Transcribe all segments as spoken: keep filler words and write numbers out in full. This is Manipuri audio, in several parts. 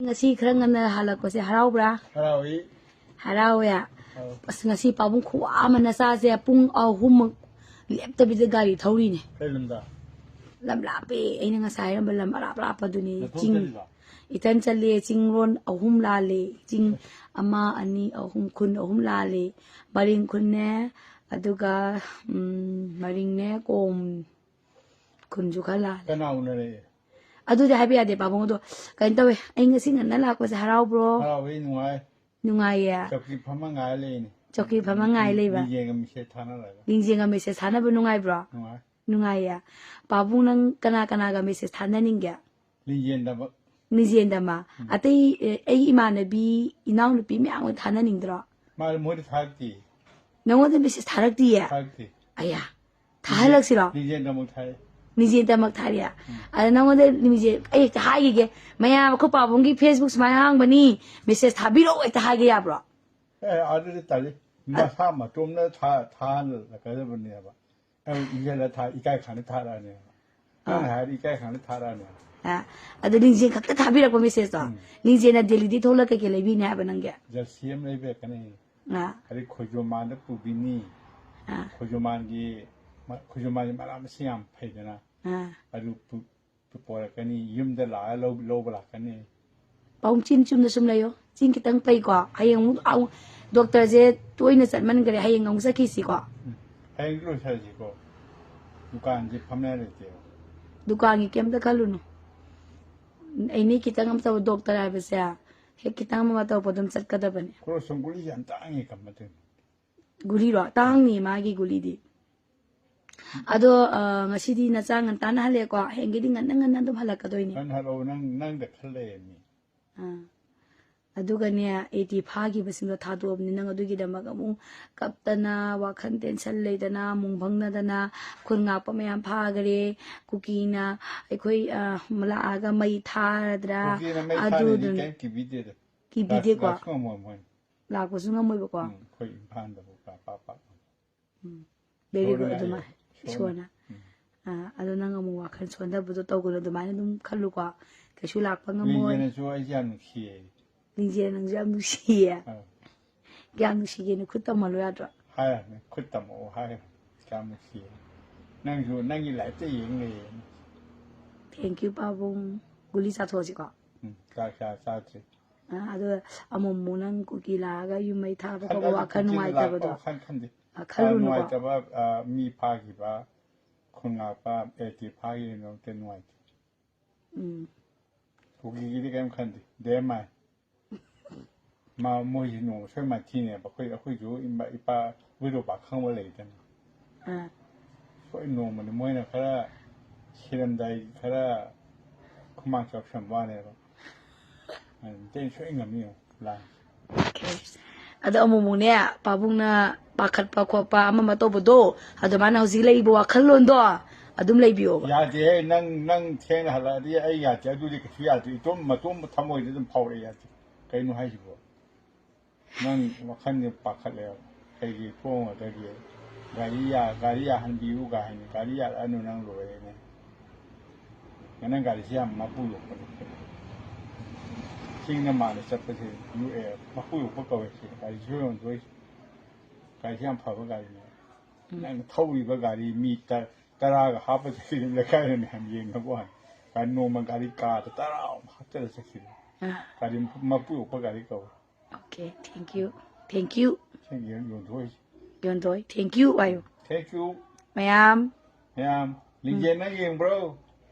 ꯉꯁꯤ ꯈꯔ ꯉꯟꯅ ꯍꯜꯂꯛꯄꯁꯦ ꯍꯔꯥꯎꯕ꯭ꯔꯥ? ꯍꯔꯥꯎꯏ꯫ ꯍꯔꯥꯎꯋꯦ꯫ ꯑꯧ꯫ ꯑꯁ, ꯉꯁꯤ ꯄꯥꯕꯨꯡ ꯈꯨꯋꯥ ꯑꯃ, ꯅꯆꯥꯁꯦ ꯄꯨꯡ ꯑꯍꯨꯝꯃꯨꯛ ꯂꯦꯞꯇꯕꯤꯗ ꯒꯥꯔꯤ ꯊꯧꯔꯤꯅꯦ꯫ ꯀꯩ ꯂꯝꯗ? ꯂꯝ ꯂꯥꯞꯄꯦ꯫ ꯑꯩꯅ ꯉꯁꯥꯏ ꯍꯥꯏꯔꯝꯕ ꯂꯝ ꯑꯔꯥꯞ ꯑꯔꯥꯞꯄꯗꯨꯅꯤ꯫ ꯅꯊꯣꯡ ꯆꯤꯡ ꯆꯠꯂꯤꯕ? ꯏꯊꯟ ꯆꯠꯂꯦ꯫ ꯆꯤꯡꯔꯣꯟ ꯑꯍꯨꯝ ꯂꯥꯜꯂꯦ꯫ ꯆꯤꯡ ꯑꯃ, ꯑꯅꯤ, ꯑꯍꯨꯝ, ꯈꯨꯟ ꯑꯍꯨꯝ ꯂꯥꯜꯂꯦ꯫ ꯃꯔꯤꯡ ꯈꯨꯟꯅꯦ, ꯑꯗꯨꯒ, ꯎꯝ, ꯃꯔꯤꯡꯅꯦ, ꯀꯣꯝ ꯈꯨꯟꯁꯨ ꯈꯔ ꯂꯥꯜꯂꯦ꯫ ꯀꯅꯥ ꯎꯅꯔꯛꯑꯦ? ꯑꯗꯨꯗꯤ ꯍꯥꯏꯕ ꯌꯥꯗꯦ, ꯄꯥꯕꯨꯡ꯫ ꯑꯗꯣ ꯀꯩꯅꯣ ꯇꯧꯋꯦ, ꯑꯩ ꯉꯁꯤ ꯉꯟꯅ ꯂꯥꯛꯄꯁꯦ ꯍꯔꯥꯎꯕ꯭ꯔꯣ? ꯍꯔꯥꯎꯋꯦ, ꯅꯨꯡꯉꯥꯏ꯫ ꯅꯨꯡꯉꯥꯏꯌꯦ꯫ ꯆꯧꯀꯤ ꯐꯝꯃ ꯉꯥꯏ ꯂꯩꯅꯦ꯫ ꯆꯧꯀꯤ ꯐꯝꯃ ꯉꯥꯏ ꯂꯩꯕ? ꯂꯤꯡꯖꯦꯜꯒ ꯃꯤꯁꯦ ꯊꯥꯅꯔꯒ꯫ ꯂꯤꯡꯖꯦꯜꯒ ꯃꯤꯁꯦ ꯊꯥꯅꯕ ꯅꯨꯡꯉꯥꯏꯕ꯭ꯔꯣ? ꯅꯨꯡꯉꯥꯏ꯫ ꯅꯨꯡꯉꯥꯏꯌꯦ꯫ ꯄꯥꯕꯨꯡ, ꯅꯪ ꯀꯅꯥ ꯀꯅꯥꯒ ꯃꯦꯁꯦꯖ ꯊꯥꯅꯅꯤꯡꯒꯦ? ꯂꯤꯡꯖꯦꯜꯗꯃꯛ꯫ ꯂꯤꯡꯖꯦꯜꯗꯃꯛ? ꯎꯝ꯫ ꯑꯇꯩ, ꯑꯦ, ꯑꯩ ꯏꯃꯥꯟꯅꯕꯤ, ꯏꯅꯥꯎꯅꯨꯄꯤ ꯃꯌꯥꯝꯒ ꯊꯥꯅꯅꯤꯡꯗ꯭ꯔꯣ? ꯃꯥ ꯃꯣꯏꯗ ꯊꯥꯔꯛꯇꯦ꯫ ꯅꯉꯣꯟꯗ ꯃꯦꯁꯦꯖ ꯊꯥꯔꯛꯇꯤꯌꯦ? ꯊꯥꯔꯛꯇꯦ꯫ ꯑꯌꯥ, ꯊꯥꯍꯜꯂꯛꯁꯤꯔꯣ? ꯂꯤꯡꯖꯦꯜꯗꯃꯛ ꯊꯥꯏ꯫ ꯂꯤꯡꯖꯦꯜꯗꯃꯛ ꯊꯥꯔꯤꯌꯦ? ꯎꯝ꯫ ꯑꯗ ꯅꯉꯣꯟꯗ ꯂꯤꯡꯖꯦꯜ, ꯑꯩ ꯍꯦꯛꯇ ꯍꯥꯏꯈꯤꯒꯦ꯫ ꯃꯌꯥꯝ ꯑꯩꯈꯣꯏ ꯄꯥꯕꯨꯡꯒꯤ Facebook ꯁꯨꯃꯥꯏꯅ ꯍꯥꯡꯕꯅꯤ, ꯃꯦꯁꯦꯖ ꯊꯥꯕꯤꯔꯛꯑꯣ ꯍꯦꯛꯇ ꯍꯥꯏꯒꯦ ꯌꯥꯕ꯭ꯔꯣ? ꯑꯦ, ꯑꯗꯨꯗꯤ ꯇꯜꯂꯤ꯫ ꯑ- ꯃꯁꯥ ꯃꯇꯣꯝꯅ ꯊꯥ-, ꯊꯥꯍꯜꯂꯛꯀꯗꯕꯅꯦꯕ꯫ ꯑꯩ ꯏꯟꯖꯜꯂ ꯊꯥ-, ꯏꯀꯥꯏ ꯈꯪꯗ ꯊꯥꯔꯛꯑꯅꯦꯕ꯫ ꯅꯪꯅ ꯑꯥ꯫ ꯍꯥꯏꯔꯗꯤ ꯏꯀꯥꯏ ꯈꯪꯗ ꯊꯥꯔꯛꯑꯅꯦꯕ꯫ ꯑꯥ꯫ ꯑꯗꯨ ꯂꯤꯡꯖꯦꯜ ꯈꯛꯇ ꯊꯥꯕꯤꯔꯛꯄ ꯃꯦꯁꯦꯖꯇꯣ? ꯎꯝ꯫ ꯂꯤꯡꯖꯦꯜꯅ ꯗꯦꯜꯂꯤꯗꯤ ꯊꯣꯛꯂꯛ ꯀꯩꯀꯩ ꯂꯩꯕꯤꯅꯤ ꯍꯥꯏꯕ ꯅꯪꯒꯤ? ꯖꯔꯁꯤ ꯑꯃ ꯂꯩꯕꯤꯔꯛꯀꯅꯤ꯫ ꯑꯥ꯫ ꯑꯗꯩ ꯈꯣꯏꯖꯣꯃꯥꯟꯗ ꯄꯨꯕꯤꯅꯤ꯫ ꯑꯥ꯫ ꯈꯣꯏꯖꯣꯃꯥꯟꯒꯤ ꯃ-, ꯈꯣꯏꯖꯣꯃꯥꯟꯒꯤ ꯃꯅꯥ ꯃꯁꯤꯡ ꯌꯥꯝ ꯐꯩꯗꯅ꯫ ꯑꯥ꯫ ꯑꯗꯨ ꯄꯨ-, ꯄꯨꯔꯛꯀꯅꯤ, ꯌꯨꯝꯗ ꯂꯥꯛꯑ ꯂꯧ-, ꯂꯧꯕ ꯂꯥꯛꯀꯅꯤ꯫ ꯄꯥꯕꯨꯡ, ꯆꯤꯟ ꯆꯨꯝꯅ ꯁꯨꯝ ꯂꯩꯌꯣ꯫ ꯆꯤꯟ ꯈꯤꯇꯪ ꯄꯩꯀꯣ꯫ ꯍꯌꯦꯡ ꯑꯃꯨꯛ, ꯑꯃꯨꯛ ꯗꯣꯛꯇꯔꯁꯦ ꯇꯣꯏꯅ ꯆꯠꯃꯟꯈ꯭ꯔꯦ꯫ ꯍꯌꯦꯡ ꯑꯃꯨꯛ ꯆꯠꯈꯤꯁꯤꯀꯣ꯫ ꯎꯝ꯫ ꯍꯌꯦꯡ ꯂꯣꯏꯁꯜꯂꯁꯤꯀꯣ꯫ ꯗꯨꯀꯥꯟꯁꯦ ꯐꯝꯅꯤꯡꯉꯥꯏ ꯂꯩꯇꯦꯕ꯫ ꯗꯨꯀꯥꯟꯒꯤ ꯀꯩꯝꯇ ꯈꯜꯂꯨꯅꯨ꯫ ꯑꯦꯅꯤ ꯈꯤꯇꯪ ꯑꯃ ꯇꯧꯕ, ꯗꯣꯛꯇꯔ ꯍꯥꯏꯕꯁꯦ ꯍꯦꯛ ꯈꯤꯇꯪ ꯑꯃ ꯇꯧꯔꯛꯄ ꯑꯗꯨꯝ ꯆꯠꯀꯗꯕꯅꯤ꯫ ꯀ꯭ꯔꯣꯁ ꯁꯣꯝ ꯒꯨꯂꯤꯁꯦ ꯌꯥꯝ ꯇꯥꯡꯉꯦ ꯀꯃꯥꯏꯅ ꯇꯧꯔꯤꯅꯣ? ꯒꯨꯂꯤꯔꯣ? ꯇꯥꯡꯅꯤ ꯃꯥꯒꯤ ꯒꯨꯂꯤꯗꯤ꯫ ꯑꯗꯣ, ꯑ, ꯉꯁꯤꯗꯤ ꯅꯆꯥ ꯉꯟꯇꯥꯅ ꯍꯜꯂꯛꯑꯦꯀꯣ? ꯍꯌꯦꯡꯒꯩꯗꯤ ꯉꯟꯅ ꯉꯟꯅ ꯑꯗꯨꯝ ꯍꯜꯂꯛꯀꯗꯣꯏꯅꯦ꯫ ꯅꯪ ꯍꯜꯂꯛꯑꯣ, ꯅꯪ, ꯅꯪꯗ ꯈꯜ ꯂꯩꯔꯦ ꯃꯤ꯫ ꯑꯥ꯫ ꯑꯗꯨꯒꯅꯦ, ꯑꯦ ꯇꯤ ꯐꯥꯈꯤꯕꯁꯤꯡꯗꯣ ꯊꯥꯗꯣꯛꯑꯕꯅꯤ꯫ ꯅꯪ ꯑꯗꯨꯒꯤꯗꯃꯛ ꯑꯃꯨꯛ ꯀꯞꯇꯅ, ꯋꯥꯈꯜ ꯇꯦꯟꯁꯟ ꯂꯩꯗꯅ, ꯃꯨꯡ ꯐꯪꯅꯗꯅ, ꯈꯨꯟ ꯉꯥꯛꯄ ꯃꯌꯥꯝ ꯐꯥꯈꯔꯦ꯫ ꯀꯨꯀꯤꯅ ꯑꯩꯈꯣꯏ, ꯑ, ꯂꯥꯛꯑꯒ ꯃꯩ ꯊꯥꯔꯗ꯭ꯔꯥ? ꯀꯨꯀꯤꯅ ꯃꯩ ꯊꯥꯔꯗꯤ ꯑꯗꯨꯗꯨꯅ ꯀꯩꯝ ꯀꯤꯕꯤꯗꯦꯗ꯫ ꯀꯤꯕꯤꯗꯦꯀꯣ? ꯂꯥꯛꯁꯨ ꯉꯝꯃꯣꯏ ꯃꯣꯏ꯫ ꯂꯥꯛꯄꯁꯨ ꯉꯝꯃꯣꯏꯕꯀꯣ? ꯎꯝ, ꯑꯩꯈꯣꯏ ꯏꯝꯐꯥꯜꯗꯕꯨ ꯄꯥꯛ ꯄꯥꯛ ꯄꯥꯛ ꯎꯝ꯫ Very good, ꯏꯁꯣꯔꯅ ꯑꯗꯨꯃꯥꯏ-, ꯍꯥꯏꯌꯦ, ꯏꯁꯣꯔꯅ꯫ ꯏꯁꯣꯔꯅ꯫ ꯎꯝ꯫ ꯑꯥ, ꯑꯗꯣ ꯅꯪ ꯑꯃꯨꯛ ꯋꯥꯈꯜ ꯁꯣꯟꯊꯕꯗꯣ ꯇꯧꯒꯅꯨ, ꯑꯗꯨꯃꯥꯏꯅ ꯑꯗꯨꯝ ꯈꯜꯂꯨꯀꯣ꯫ ꯀꯩꯁꯨ ꯂꯥꯛꯄ ꯉꯝꯃꯣꯏ꯫ ꯂꯤꯡꯖꯦꯜꯅꯁꯨ ꯑꯩꯁꯦ ꯌꯥꯝ ꯅꯨꯡꯁꯤꯌꯦ꯫ ꯂꯤꯡꯖꯦꯜ ꯅꯪꯁꯨ ꯌꯥꯝ ꯅꯨꯡꯁꯤꯌꯦ꯫ ꯑꯥ꯫ ꯀꯌꯥꯝ ꯅꯨꯡꯁꯤꯒꯦꯅ ꯈꯨꯠ ꯇꯝꯍꯜꯂꯨ ꯌꯥꯗ꯭ꯔꯣ? ꯍꯥꯏꯔꯕꯅꯦ, ꯈꯨꯠ ꯇꯝꯃꯛꯑꯣ ꯍꯥꯏꯔꯕꯅꯦ꯫ ꯀꯌꯥꯝ ꯅꯨꯡꯁꯤꯌꯦ꯫ ꯅꯪꯁꯨ ꯅꯪꯒꯤ ꯂꯥꯏꯐꯇ ꯌꯦꯡ ꯂꯩꯌꯦ꯫ Thank you ꯄꯥꯕꯨꯡ꯫ ꯒꯨꯂꯤ ꯆꯥꯊꯣꯛꯑꯁꯤꯀꯣ꯫ ꯎꯝ, ꯆꯥꯛ ꯆꯥ ꯆꯥꯗ꯭ꯔꯤ꯫ ꯑ, ꯑꯗꯣ ꯑꯃꯨꯛ ꯑꯃꯨꯛ ꯅꯪ ꯀꯨꯀꯤ ꯂꯥꯛꯑꯒ ꯌꯨꯝ ꯃꯩ ꯊꯥꯕ ꯈꯣꯠꯄ ꯈꯜꯂꯗꯤ ꯋꯥꯈꯜ ꯀꯨꯀꯤꯅ ꯅꯨꯡꯉꯥꯏꯇꯕꯗꯣ꯫ ꯂꯥꯛꯄ ꯋꯥꯈꯜ ꯈꯟꯗꯦ꯫ ꯑ, ꯈꯜꯂꯨꯅꯨꯀꯣ꯫ ꯅꯨꯡꯉꯥꯏꯇꯕ, ꯑ, ꯃꯤ ꯐꯥꯈꯤꯕ, ꯈꯨꯟ ꯉꯥꯛꯄ, ꯑꯦ, ꯇꯤ ꯐꯥꯈꯤꯕ ꯅꯨꯃꯤꯠꯇ ꯅꯨꯡꯉꯥꯏꯇꯦ꯫ ꯎꯝ꯫ ꯀꯨꯀꯤꯒꯤꯗꯤ ꯀꯔꯤꯝ ꯈꯟꯗꯦ꯫ ꯗꯦꯝ ꯑꯥꯏ꯫ ꯃꯥ, ꯃꯣꯏꯁꯤ ꯅꯣꯡꯃ ꯁꯣꯏ ꯃꯥꯏꯊꯤꯅꯦꯕ꯫ ꯑꯩꯈꯣꯏ, ꯑꯩꯈꯣꯏꯁꯨ ꯏꯃꯥ, ꯏꯄꯥ, ꯏꯕꯨꯙꯧ ꯄꯥꯈꯪꯕ ꯂꯩꯗꯅ꯫ ꯑꯥ꯫ ꯁꯣꯏ ꯅꯣꯡꯃꯅꯤ ꯃꯣꯏꯅ ꯈꯔ ꯁꯤꯔꯝꯗꯥꯏ ꯈꯔ ꯈꯨꯃꯥꯡ ꯆꯥꯎꯁꯟꯕ ꯋꯥꯅꯦꯕ꯫ ꯑꯗꯨ ꯃꯤꯇꯩꯅ ꯁꯣꯏ ꯉꯝꯅꯤ ꯌꯦꯡꯉꯨ, ꯂꯥꯟ꯫ Okay꯫ ꯑꯗꯣ ꯑꯃꯨꯛ ꯑꯃꯨꯛꯅꯦ, ꯄꯥꯕꯨꯡꯅ ꯄꯥꯈꯠꯄ ꯈꯣꯠꯄ ꯑꯃ ꯑꯃ ꯇꯧꯕꯗꯣ, ꯑꯗꯨꯃꯥꯏꯅ ꯍꯧꯖꯤꯛ ꯂꯩꯔꯤꯕ ꯋꯥꯈꯜꯂꯣꯟꯗꯣ ꯑꯗꯨꯝ ꯂꯩꯕꯤꯌꯣꯕ꯫ ꯌꯥꯗꯦꯍꯦ, ꯅꯪ, ꯅꯪ ꯊꯦꯡꯅ ꯍꯜꯂꯛꯑꯗꯤ ꯑꯩ ꯌꯥꯗꯦ, ꯑꯗꯨꯗꯤ ꯀꯩꯁꯨ ꯌꯥꯗꯦ꯫ ꯏꯇꯣꯝ, ꯃꯇꯣꯝ ꯊꯃꯣꯏꯗ ꯑꯗꯨꯝ ꯐꯥꯎꯔꯛꯑꯦ, ꯌꯥꯗꯦ꯫ ꯀꯩꯅꯣ ꯍꯥꯏꯁꯤꯕꯣ? ꯅꯪ ꯋꯥꯈꯜꯁꯦ ꯄꯥꯈꯠꯂꯦꯕ꯫ ꯀꯩꯒꯤ ꯊꯣꯡꯉꯗꯒꯦ? ꯒꯥꯔꯤ ꯌꯥ-, ꯒꯥꯔꯤ ꯌꯥꯍꯟꯕꯤꯌꯨ ꯀꯥꯏꯅ, ꯒꯥꯔꯤ ꯌꯥꯔꯛꯑꯅꯨ, ꯅꯪ ꯂꯣꯏꯔꯦꯅꯦ꯫ ꯅꯪ ꯒꯥꯔꯤꯁꯤ ꯌꯥꯝ ꯃꯄꯨ ꯌꯣꯛꯄꯅꯤ꯫ ꯆꯤꯡꯗ ꯃꯥꯅ ꯆꯠꯄꯁꯦ ꯌꯣꯛꯑꯦ, ꯃꯄꯨ ꯌꯣꯛꯄ ꯀꯧꯋꯦ ꯁꯤ꯫ ꯒꯥꯔꯤꯁꯨ ꯌꯣꯟꯊꯣꯛꯏꯁꯦ꯫ ꯒꯥꯔꯤꯁꯤ ꯌꯥꯝ ꯐꯕ ꯒꯥꯔꯤꯅꯦ꯫ ꯎꯝ꯫ ꯅꯪ ꯊꯧꯔꯤꯕ ꯒꯥꯔꯤ ꯃꯤ ꯇ-, ꯇꯔꯥꯒ ꯍꯥꯞꯄꯗꯒꯤ ꯂꯩꯀꯥꯏꯗ ꯃꯌꯥꯝ ꯌꯦꯡꯅꯕ ꯋꯥꯅꯤ꯫ ꯒꯥꯔꯤ ꯅꯣꯡꯃ ꯒꯥꯔꯤ ꯀꯥꯗ ꯇꯔꯥ ꯑꯃ ꯍꯥꯞꯆꯜꯂ ꯆꯠꯈꯤꯕ꯫ ꯑꯥ꯫ ꯒꯥꯔꯤ ꯃꯄꯨ ꯌꯣꯛꯄ ꯒꯥꯔꯤ ꯀꯧꯋꯦ꯫ Okay, thank you꯫ Thank you꯫ ꯁꯤ ꯌꯦꯟ ꯌꯣꯟꯊꯣꯛꯏꯁꯦ꯫ ꯌꯣꯟꯊꯣꯛꯏ꯫ Thank you ꯍꯥꯏꯌꯨ꯫ Thank you꯫ ꯃꯌꯥꯝ꯫ ꯃꯌꯥꯝ, ꯎꯝ꯫ ꯂꯤꯡꯖꯦꯜ ꯅꯪ ꯌꯦꯡꯕ꯭ꯔꯣ?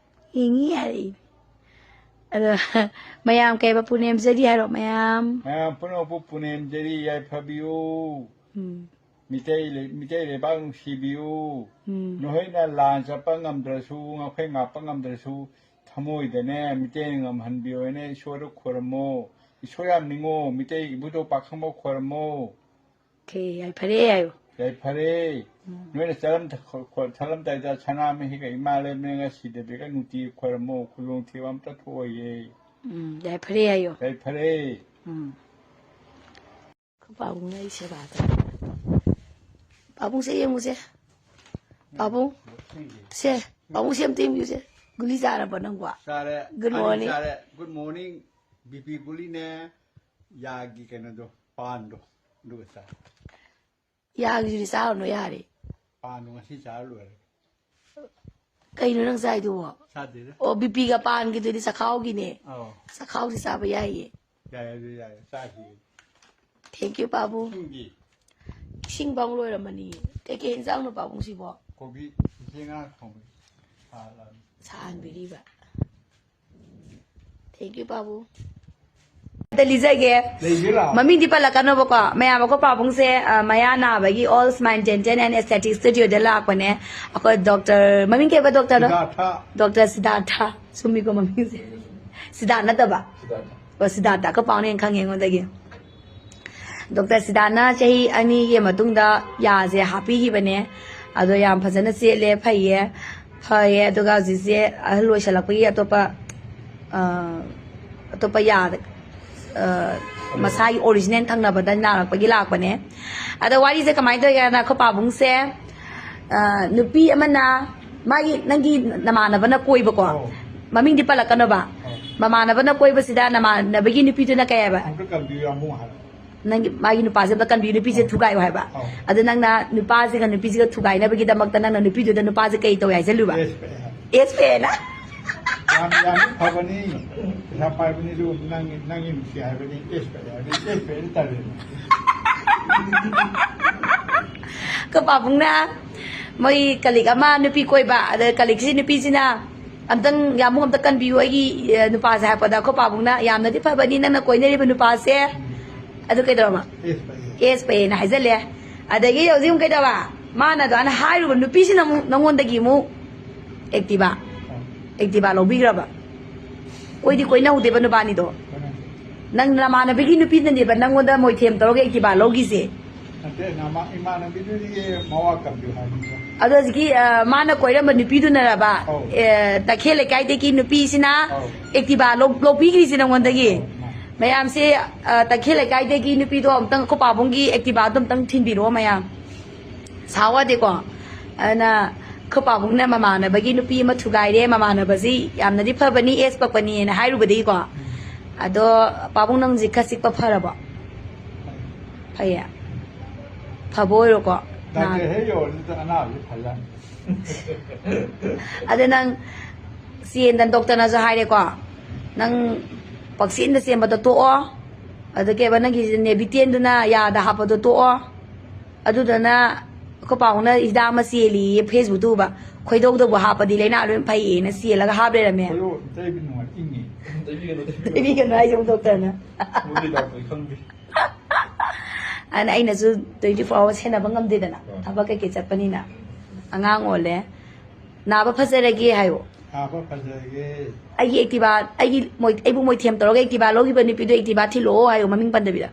ꯌꯦꯡꯉꯤ ꯍꯥꯏꯔꯛꯏ꯫ ꯑꯗꯣ, ꯃꯌꯥꯝ ꯀꯩꯕ, ꯄꯨꯅꯦꯝꯖꯔꯤ ꯍꯥꯏꯔꯣ, ꯃꯌꯥꯝ꯫ ꯃꯌꯥꯝ ꯄꯨꯝꯅꯃꯛꯄꯨ ꯄꯨꯅꯦꯝꯖꯔꯤ, ꯌꯥꯏꯐꯕꯤꯌꯨ꯫ ꯎꯝ꯫ ꯃꯤꯇꯩ ꯂꯩ-, ꯃꯤꯇꯩ ꯂꯩꯕꯥꯛ ꯅꯨꯡꯁꯤꯕꯤꯌꯨ꯫ ꯎꯝ꯫ ꯅꯈꯣꯏꯅ ꯂꯥꯟ ꯆꯠꯄ ꯉꯝꯗ꯭ꯔꯁꯨ, ꯅꯈꯣꯏ ꯉꯥꯛꯄ ꯉꯝꯗ꯭ꯔꯁꯨ, ꯊꯃꯣꯏꯗꯅꯦ, ꯃꯤꯇꯩꯅ ꯉꯝꯍꯟꯕꯤꯌꯣꯅ ꯏꯁꯣꯔꯗ ꯈꯣꯏꯔꯝꯃꯣ꯫ ꯏꯁꯣꯔ ꯌꯥꯝ ꯅꯤꯡꯉꯣ, ꯃꯤꯇꯩ ꯏꯕꯨꯙꯧ ꯄꯥꯈꯪꯕ ꯈꯣꯏꯔꯝꯃꯣ꯫ Okay, ꯌꯥꯏꯐꯔꯦ ꯍꯥꯏꯌꯨ꯫ ꯌꯥꯏꯐꯔꯦ꯫ ꯎꯝ꯫ ꯅꯣꯏꯅ ꯆꯠꯂꯝ-, ꯈꯣ-, ꯈꯣ-, ꯆꯠꯂꯝꯗꯥꯏꯗ ꯁꯅꯥꯃꯍꯤꯒ ꯏꯃꯥ ꯂꯩꯃꯔꯦꯟꯒ ꯁꯤꯗꯕꯤꯒ ꯅꯨꯡꯇꯤꯒꯤ ꯈꯣꯏꯔꯝꯃꯣ, ꯈꯨꯗꯣꯡꯊꯤꯕ ꯑꯝꯇ ꯊꯣꯛꯑꯣꯏꯌꯦ꯫ ꯎꯝ, ꯌꯥꯏꯐꯔꯦ ꯍꯥꯏꯌꯨ꯫ ꯌꯥꯏꯐꯔꯦ꯫ ꯎꯝ꯫ ꯑꯩꯈꯣꯏ ꯄꯥꯕꯨꯡꯅ ꯑꯩ ꯁꯦꯕꯥ ꯇꯧꯔꯦ꯫ ꯄꯥꯕꯨꯡꯁꯦ ꯌꯦꯡꯉꯨꯁꯦ꯫ ꯄꯥꯕꯨꯡ꯫ ꯁꯦ, ꯄꯥꯕꯨꯡꯁꯦ ꯑꯝꯇ ꯌꯦꯡꯕꯤꯌꯨꯁꯦ꯫ ꯒꯨꯂꯤ ꯆꯥꯔꯕꯣ ꯅꯪꯕꯣ? ꯆꯥꯔꯦ꯫ Good ꯑꯅꯤ morning. ꯆꯥꯔꯦ꯫ Good morning, B P ꯒꯨꯂꯤꯅꯦ, ꯌꯥꯒꯤ ꯀꯩꯅꯣꯗꯣ, ꯄꯥꯟꯗꯣ, ꯑꯗꯨꯒ ꯆꯥꯔꯦ꯫ ꯌꯥꯒꯤꯗꯨꯗꯤ ꯆꯥꯔꯨꯅꯨ ꯌꯥꯔꯦ꯫ ꯄꯥꯟꯗꯣ ꯉꯁꯤ ꯆꯥꯔ ꯂꯣꯏꯔꯦ꯫ ꯀꯩꯅꯣ ꯅꯪ ꯆꯥꯏꯗꯨꯕꯣ? ꯆꯥꯗꯦꯗ꯫ ꯑꯣ, B P ꯒ ꯄꯥꯟꯒꯤꯗꯨꯗꯤ ꯆꯈꯥꯎꯒꯤꯅꯦ꯫ ꯑꯧ꯫ ꯆꯈꯥꯎꯗꯤ ꯆꯥꯕ ꯌꯥꯏꯌꯦ꯫ ꯌꯥꯏ, ꯑꯗꯨ ꯌꯥꯏ꯫ ꯆꯥꯈꯤꯒꯦ꯫ Thank you, ꯄꯥꯕꯨꯡ꯫ ꯏꯁꯤꯡꯗꯤ? ꯏꯁꯤꯡ ꯐꯥꯎ ꯂꯣꯏꯔꯝꯃꯅꯤ꯫ ꯀꯩꯀꯩ ꯏꯟꯖꯥꯡꯅꯣ ꯄꯥꯕꯨꯡꯁꯤꯕꯣ? ꯀꯣꯕꯤ, ꯏꯆꯦ ꯉꯥ ꯊꯣꯡꯕ꯫ ꯁꯥꯍꯜꯂꯛꯑꯅꯤ꯫ ꯁꯥꯍꯟꯕꯤꯔꯤꯕ꯫ Thank you, ꯄꯥꯕꯨꯡ꯫ ꯑꯝꯇ ꯂꯤꯖꯒꯦ꯫ ꯂꯩꯒꯦ ꯂꯥꯛꯑꯣ꯫ ꯃꯃꯤꯡꯗꯤ ꯄꯜꯂꯛꯀꯅꯣꯕꯀꯣ꯫ ꯃꯌꯥꯝ, ꯑꯩꯈꯣꯏ ꯄꯥꯕꯨꯡꯁꯦ, ꯑ, ꯃꯌꯥ ꯅꯥꯕꯒꯤ All Smile Dental and Aesthetic Studio ꯗ ꯂꯥꯛꯄꯅꯦ꯫ ꯑꯩꯈꯣꯏ doctor, ꯃꯃꯤꯡ ꯀꯩꯕ doctor ꯗꯣ? ꯁꯤꯗꯥꯔꯊ꯫ Doctor ꯁꯤꯗꯥꯔꯊ꯫ ꯆꯨꯝꯃꯤꯀꯣ ꯃꯃꯤꯡꯁꯦ? ꯁꯤꯗꯥꯔ ꯅꯠꯇꯕ? ꯁꯤꯗꯥꯔꯊ꯫ ꯑꯣ, ꯁꯤꯗꯥꯔꯊ꯫ ꯑꯩꯈꯣꯏ ꯄꯥꯕꯨꯡꯅ ꯍꯦꯟꯅ ꯈꯪꯉꯦ ꯑꯩꯉꯣꯟꯗꯒꯤ꯫ Doctor ꯁꯤꯗꯥꯔꯅ ꯆꯍꯤ ꯑꯅꯤꯒꯤ ꯃꯇꯨꯡꯗ ꯌꯥꯁꯦ ꯍꯥꯞꯄꯤꯈꯤꯕꯅꯦ꯫ ꯑꯗꯣ ꯌꯥꯝ ꯐꯖꯅ ꯆꯦꯠꯂꯦ, ꯐꯩꯌꯦ, ꯐꯔꯦ꯫ ꯑꯗꯨꯒ ꯍꯧꯖꯤꯛꯁꯦ ꯑꯍꯜ ꯑꯣꯏꯁꯜꯂꯛꯄꯒꯤ ꯑꯇꯣꯞꯄ, ꯑ, ꯑꯇꯣꯞꯄ ꯌꯥ, ꯑ, ꯃꯁꯥꯒꯤ original ꯊꯪꯅꯕꯗ ꯅꯥꯔꯛꯄꯒꯤ ꯂꯥꯛꯄꯅꯦ꯫ ꯑꯗꯣ ꯋꯥꯔꯤꯁꯦ ꯀꯃꯥꯏꯅ ꯇꯧꯒꯦ ꯍꯥꯏꯅ, ꯑꯩꯈꯣꯏ ꯄꯥꯕꯨꯡꯁꯦ, ꯑ, ꯅꯨꯄꯤ ꯑꯃꯅ, ꯃꯥꯒꯤ, ꯅꯪꯒꯤ ꯅꯃꯥꯟꯅꯕꯅ ꯀꯣꯏꯕꯀꯣ, ꯑꯧ꯫ ꯃꯃꯤꯡꯗꯤ ꯄꯜꯂꯛꯀꯅꯣꯕ꯫ ꯑꯧ꯫ ꯃꯃꯥꯟꯅꯕꯅ ꯀꯣꯏꯕꯁꯤꯗ ꯅꯃꯥꯟꯅꯕꯒꯤ ꯅꯨꯄꯤꯗꯨꯅ ꯀꯩ ꯍꯥꯏꯕ? ꯑꯝꯇ ꯀꯟꯕꯤꯌꯨ ꯌꯥꯝꯕꯨꯡ ꯍꯥꯏꯔꯣ꯫ ꯅꯪꯒꯤ, ꯃꯥꯒꯤ ꯅꯨꯄꯥꯁꯦ ꯑꯝꯇ ꯀꯟꯕꯤꯌꯨ, ꯅꯨꯄꯤꯁꯦ ꯑꯧ꯫ ꯊꯨꯒꯥꯏꯌꯨ ꯍꯥꯏꯕ꯫ ꯑꯧ꯫ ꯑꯗꯨ ꯅꯪꯅ ꯅꯨꯄꯥꯁꯤꯒ ꯅꯨꯄꯤꯁꯤꯒ ꯊꯨꯒꯥꯏꯅꯕꯒꯤꯗꯃꯛꯇ ꯅꯪꯅ ꯅꯨꯄꯤꯗꯨꯗ ꯅꯨꯄꯥꯁꯦ ꯀꯩ ꯇꯧ ꯍꯥꯏꯖꯜꯂꯨꯕ? ꯑꯦꯁ ꯄꯤ ꯑꯦ ꯍꯥꯏ꯫ ꯑꯦꯁ ꯄꯤ ꯑꯦꯅ? ꯌꯥꯝ, ꯌꯥꯝ ꯐꯕꯅꯤ꯫ ꯄꯩꯁꯥ ꯄꯥꯏꯕꯅꯤ, ꯑꯗꯨ ꯅꯪ, ꯅꯪꯒꯤ ꯅꯨꯡꯁꯤ ꯍꯥꯏꯕꯅꯤ, ꯑꯦꯁ ꯄꯤ ꯑꯦ ꯍꯥꯏꯕꯅꯤ, ꯑꯦꯁ ꯄꯤ ꯑꯦ ꯇꯜꯂꯦ꯫ ꯑꯩꯈꯣꯏ ꯄꯥꯕꯨꯡꯅ ꯃꯣꯏ colleague ꯑꯃ ꯅꯨꯄꯤ ꯀꯣꯏꯕ, ꯑꯗ colleague ꯁꯤ ꯅꯨꯄꯤꯁꯤꯅ, "ꯑꯝꯇꯪ ꯌꯥꯝꯕꯨꯡ ꯑꯝꯇ ꯀꯟꯕꯤꯌꯨ ꯑꯩꯒꯤ, ꯑꯦ, ꯅꯨꯄꯥꯁꯦ" ꯍꯥꯏꯔꯛꯄꯗ, ꯑꯩꯈꯣꯏ ꯄꯥꯕꯨꯡꯅ, "ꯌꯥꯝꯅꯗꯤ ꯐꯕꯅꯤ ꯅꯪꯅ ꯀꯣꯏꯅꯔꯤꯕ ꯅꯨꯄꯥꯁꯦ"꯫ ꯑꯗꯨ ꯀꯩꯗꯧꯔꯕ? ꯑꯦꯁ ꯄꯤ ꯑꯦ꯫ ꯑꯦꯁ ꯄꯤ ꯑꯦꯅ ꯍꯥꯏꯖꯜꯂꯦ꯫ ꯑꯗꯒꯤ ꯍꯧꯖꯤꯛ ꯑꯃꯨꯛ ꯀꯩꯗꯧꯕ? ꯃꯥꯅ ꯑꯗꯨꯃꯥꯏꯅ ꯍꯥꯏꯔꯨꯕ ꯅꯨꯄꯤꯁꯤꯅ ꯑꯃꯨꯛ ꯅꯉꯣꯟꯗꯒꯤ ꯑꯃꯨꯛ Activa, Activa ꯂꯧꯕꯤꯈ꯭ꯔꯕ? ꯀꯣꯏꯗꯤ ꯀꯣꯏꯅꯍꯧꯗꯦꯕ ꯅꯨꯕꯥꯅꯤꯗꯣ꯫ ꯅꯪ ꯅꯃꯥꯟꯅꯕꯤꯒꯤ ꯅꯨꯄꯤꯅꯅꯦꯕ ꯅꯪꯉꯣꯟꯗ ꯃꯣꯏꯊꯦꯝ ꯇꯧꯔꯒ Activa ꯂꯧꯈꯤꯁꯦ꯫ ꯅꯠꯇꯦ, ꯅꯃꯥ-, ꯏꯃꯥꯟꯅꯕꯤꯗꯨꯗꯤ ꯃꯋꯥ ꯀꯟꯕꯤꯌꯨ ꯍꯥꯏꯕꯅꯤꯗ꯫ ꯑꯗꯣ ꯍꯧꯖꯤꯛꯀꯤ, ꯑ, ꯃꯥꯅ ꯀꯣꯏꯔꯝꯕ ꯅꯨꯄꯤꯗꯨꯅꯔꯕ, ꯑꯧ꯫ ꯑꯦ, ꯇꯈꯦꯜ ꯂꯩꯀꯥꯏꯗꯒꯤ ꯅꯨꯄꯤꯁꯤꯅ ꯑꯧ꯫ Activa ꯂꯧ-, ꯂꯧꯕꯤꯈ꯭ꯔꯤꯁꯦ ꯅꯉꯣꯟꯗꯒꯤ? ꯑꯧ, ꯃꯥꯅꯦ꯫ ꯃꯌꯥꯝꯁꯦ, ꯑ, ꯇꯈꯦꯜ ꯂꯩꯀꯥꯏꯗꯒꯤ ꯅꯨꯄꯤꯗꯣ ꯑꯝꯇꯪ ꯑꯩꯈꯣꯏ ꯄꯥꯕꯨꯡꯒꯤ Activaꯗꯣ ꯑꯝꯇꯪ ꯊꯤꯟꯕꯤꯔꯛꯑꯣ ꯃꯌꯥꯝ꯫ ꯁꯥꯎ ꯌꯥꯗꯦꯀꯣ꯫ ꯑꯗꯨꯅ ꯑꯩꯈꯣꯏ ꯄꯥꯕꯨꯡꯅ ꯃꯃꯥꯟꯅꯕꯒꯤ ꯅꯨꯄꯤ ꯑꯃ ꯊꯨꯒꯥꯏꯔꯦ, ꯃꯃꯥꯟꯅꯕꯁꯤ ꯌꯥꯝꯅꯗꯤ ꯐꯕꯅꯤ, ꯑꯦꯁ ꯄꯛꯄꯅꯤꯅ ꯍꯥꯏꯔꯨꯕꯗꯒꯤꯀꯣ꯫ ꯑꯗꯣ ꯄꯥꯕꯨꯡ, ꯅꯪꯁꯤ ꯈꯔ ꯆꯤꯛꯄ ꯐꯔꯕꯣ? ꯐꯩꯌꯦ꯫ ꯐꯕ ꯑꯣꯏꯔꯣꯀꯣ꯫ ꯗꯥꯛꯇꯔ ꯅꯥ- ꯍꯦꯛ ꯌꯧꯔꯗꯤ ꯑꯅꯥꯕꯁꯤ ꯐꯖꯅꯤ꯫ ꯑꯗ ꯅꯪ ꯆꯦꯟꯗꯅ ꯗꯣꯛꯇꯔꯅꯁꯨ ꯍꯥꯏꯔꯦꯀꯣ, ꯅꯪ ꯄꯪꯆꯦꯟꯗ ꯆꯦꯟꯕꯗꯣ ꯇꯣꯛꯑꯣ꯫ ꯑꯗꯨ ꯀꯩꯕ, ꯅꯪꯒꯤ ꯅꯦꯕꯤꯇꯦꯟꯗꯨꯅ ꯌꯥꯗ ꯍꯥꯞꯄꯗꯣ ꯇꯣꯛꯑꯣ꯫ ꯑꯗꯨꯗꯨꯅ ꯑꯩꯈꯣꯏ ꯄꯥꯎꯅ ꯍꯤꯗꯥꯛ ꯑꯃ ꯆꯦꯜꯂꯤꯌꯦ, ꯐꯦꯁꯕꯨꯛꯇ ꯎꯕ꯫ ꯈꯣꯏꯗꯧꯗꯕꯨ ꯍꯥꯞꯄꯗꯤ ꯂꯥꯏꯅꯥ ꯂꯣꯏ ꯐꯩꯌꯦꯅ ꯆꯦꯜꯂꯒ ꯍꯥꯞ ꯂꯩꯔꯝꯃꯦ꯫ ꯈꯣꯏꯗꯧ ꯑꯝꯇ ꯏꯕꯤ ꯅꯨꯡꯉꯥꯏ, ꯏꯪꯉꯦ꯫ ꯇꯩꯕꯤꯒꯅꯨ, ꯇꯩꯕꯤꯒꯅꯨ꯫ ꯇꯩꯕꯤꯒꯅꯨ ꯍꯥꯏꯁꯦ ꯑꯃꯨꯛ ꯗꯣꯛꯇꯔꯅ꯫ ꯃꯣꯏꯗꯤ ꯂꯥꯛꯄꯩ ꯈꯪꯗꯦ꯫ ꯑꯗꯨꯅ ꯑꯩꯅꯁꯨ twenty four hours ꯁꯦꯟꯅꯕ ꯉꯝꯗꯦꯗꯅ, ꯍꯣꯏ꯫ ꯊꯕꯛ ꯀꯩꯀꯩ ꯆꯠꯄꯅꯤꯅ꯫ ꯑꯉꯥꯡ ꯑꯣꯜꯂꯦ꯫ ꯅꯥꯕ ꯐꯖꯔꯒꯦ ꯍꯥꯏꯌꯣ꯫ ꯅꯥꯕ ꯐꯖꯔꯒꯦ꯫ ꯑꯩꯒꯤ Activa, ꯑꯩꯒꯤ ꯃꯣꯏ-, ꯑꯩꯕꯨ ꯃꯣꯏꯊꯦꯝ ꯇꯧꯔꯒ Activa ꯂꯧꯈꯤꯕ ꯅꯨꯄꯤꯗꯣ Activa ꯊꯤꯜꯂꯛꯑꯣ ꯍꯥꯏꯌꯣ, ꯃꯃꯤꯡ ꯄꯟꯗꯕꯤꯗ꯫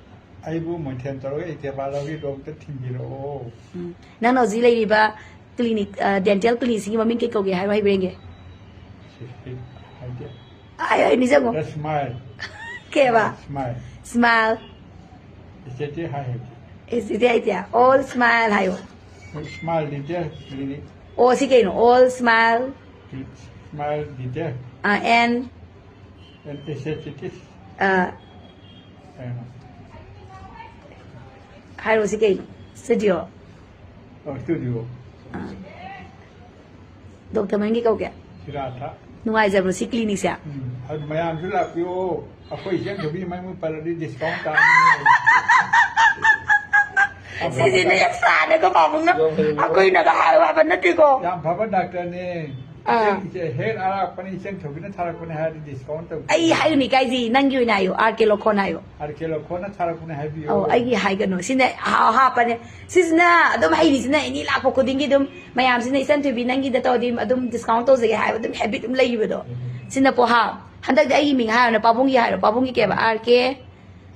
ꯑꯩꯕꯨ ꯃꯣꯏꯊꯦꯝ ꯇꯧꯔꯒ Activa ꯂꯧꯈꯤꯕꯗꯣ ꯑꯝꯇ ꯊꯤꯟꯕꯤꯔꯛꯑꯣ꯫ ꯎꯝ꯫ ꯅꯪꯅ ꯍꯧꯖꯤꯛ ꯂꯩꯔꯤꯕ clinic, ꯑ, dental clinicꯁꯤꯒꯤ ꯃꯃꯤꯡ ꯀꯩ ꯀꯧꯒꯦ ꯍꯥꯏꯌꯣ, ꯍꯩꯕ꯭ꯔ ꯌꯦꯡꯒꯦ꯫ ꯁꯤꯁꯇꯤ ꯍꯥꯏꯗꯦ꯫ ꯑꯩ, ꯑꯩ ꯅꯤꯡꯁꯤꯡꯉꯣ꯫ ꯁ꯭ꯃꯥꯏꯜ꯫ ꯀꯩꯕ? ꯁ꯭ꯃꯥꯏꯜ꯫ ꯁ꯭ꯃꯥꯏꯜ꯫ ꯑꯦꯁꯊꯦꯇꯤꯛ ꯍꯥꯏ ꯍꯥꯏꯗꯦ꯫ ꯑꯦꯁꯊꯦꯇꯤꯛ ꯍꯥꯏꯗꯦ꯫ All smile ꯍꯥꯏꯌꯣ꯫ ꯁ꯭ꯃꯥꯏꯜ ꯗꯦꯟꯇꯦꯜ ꯀ꯭ꯂꯤꯅꯤꯛ꯫ ꯑꯣ, ꯁꯤ ꯀꯩꯅꯣ? All smile꯫ ꯁ꯭ꯃꯥꯏꯜ ꯗꯦꯟꯇꯦꯜ꯫ ꯑ, and? And aesthetics꯫ ꯑ꯫ ꯀꯩꯅꯣ? ꯍꯥꯏꯔꯣ, ꯁꯤ ꯀꯩꯅꯣ? Studio꯫ ꯑꯣ, studio꯫ ꯑ꯫ ꯗꯣꯛꯇꯔ ꯃꯃꯤꯡ ꯀꯩ ꯀꯧꯒꯦ? ꯁꯤꯔꯥꯊ꯫ ꯅꯨꯡꯉꯥꯏꯖꯕ꯭ꯔꯣ ꯁꯤ clinicꯁꯦ? ꯎꯝ, ꯑꯗꯨ ꯃꯌꯥꯝꯁꯨ ꯂꯥꯛꯄꯤꯌꯣ꯫ ꯑꯩꯈꯣꯏ ꯏꯆꯟ ꯊꯣꯏꯕꯤ ꯃꯃꯤꯡ ꯄꯜꯂꯗꯤ discount ꯇꯥꯅꯤ꯫ ꯁꯤꯁꯤꯅ ꯌꯥꯝ ꯁꯥꯟꯅꯒ ꯄꯥꯕꯨꯡꯅ ꯑꯩꯈꯣꯏꯅꯒ ꯍꯥꯏꯌꯨ ꯍꯥꯏꯕ ꯅꯠꯇꯦꯀꯣ꯫ ꯌꯥꯝ ꯐꯕ ꯗꯥꯛꯇꯔꯅꯦ꯫ ꯑꯥ꯫ ꯏꯆꯟ, ꯏꯆꯦ, ꯍꯦꯛ ꯑꯔꯥꯛꯄꯅꯤ, ꯏꯆꯟ ꯊꯣꯏꯕꯤꯅ ꯊꯥꯔꯛꯄꯅꯦ ꯍꯥꯏꯔꯗꯤ discount ꯇꯧ꯫ ꯑꯩ ꯍꯥꯏꯌꯨꯅꯦ, ꯀꯥꯏꯁꯤ ꯅꯪꯒꯤ ꯑꯣꯏꯅ ꯍꯥꯏꯌꯨ, ꯑꯥꯔ ꯀꯦ ꯂꯧꯈꯣꯟ ꯍꯥꯏꯌꯨ꯫ ꯑꯥꯔ ꯀꯦ ꯂꯧꯈꯣꯟꯅ ꯊꯥꯔꯛꯄꯅꯦ ꯍꯥꯏꯕꯤꯌꯣ꯫ ꯑꯧ, ꯑꯩꯒꯤ ꯍꯥꯏꯒꯅꯨ꯫ ꯁꯤꯅ ꯍꯥ-, ꯍꯥꯞꯄꯅꯦ꯫ ꯁꯤꯁꯤꯅ ꯑꯗꯨꯝ ꯍꯩꯔꯤꯁꯤꯅ ꯑꯦꯅꯤ ꯂꯥꯛꯄ ꯈꯨꯗꯤꯡꯒꯤ ꯑꯗꯨꯝ ꯃꯌꯥꯝꯁꯤꯅ, "ꯏꯆꯟ ꯊꯣꯏꯕꯤ, ꯅꯪꯒꯤꯗ ꯇꯧꯔꯗꯤ ꯑꯗꯨꯝ discount ꯇꯧꯖꯒꯦ" ꯍꯥꯏꯕ ꯑꯗꯨꯝ habit ꯑꯗꯨꯝ ꯂꯩꯈꯤꯕꯗꯣ꯫ ꯎꯝ꯫ ꯁꯤꯅ ꯄꯣꯍꯥꯞ꯫ ꯍꯟꯗꯛꯇꯤ ꯑꯩꯒꯤ ꯃꯤꯡ ꯍꯥꯏꯔꯨꯅꯦ, ꯄꯥꯕꯨꯡꯒꯤ ꯍꯥꯏꯔꯣ, ꯄꯥꯕꯨꯡꯒꯤ ꯀꯩꯕ? ꯑꯥꯔ ꯀꯦ?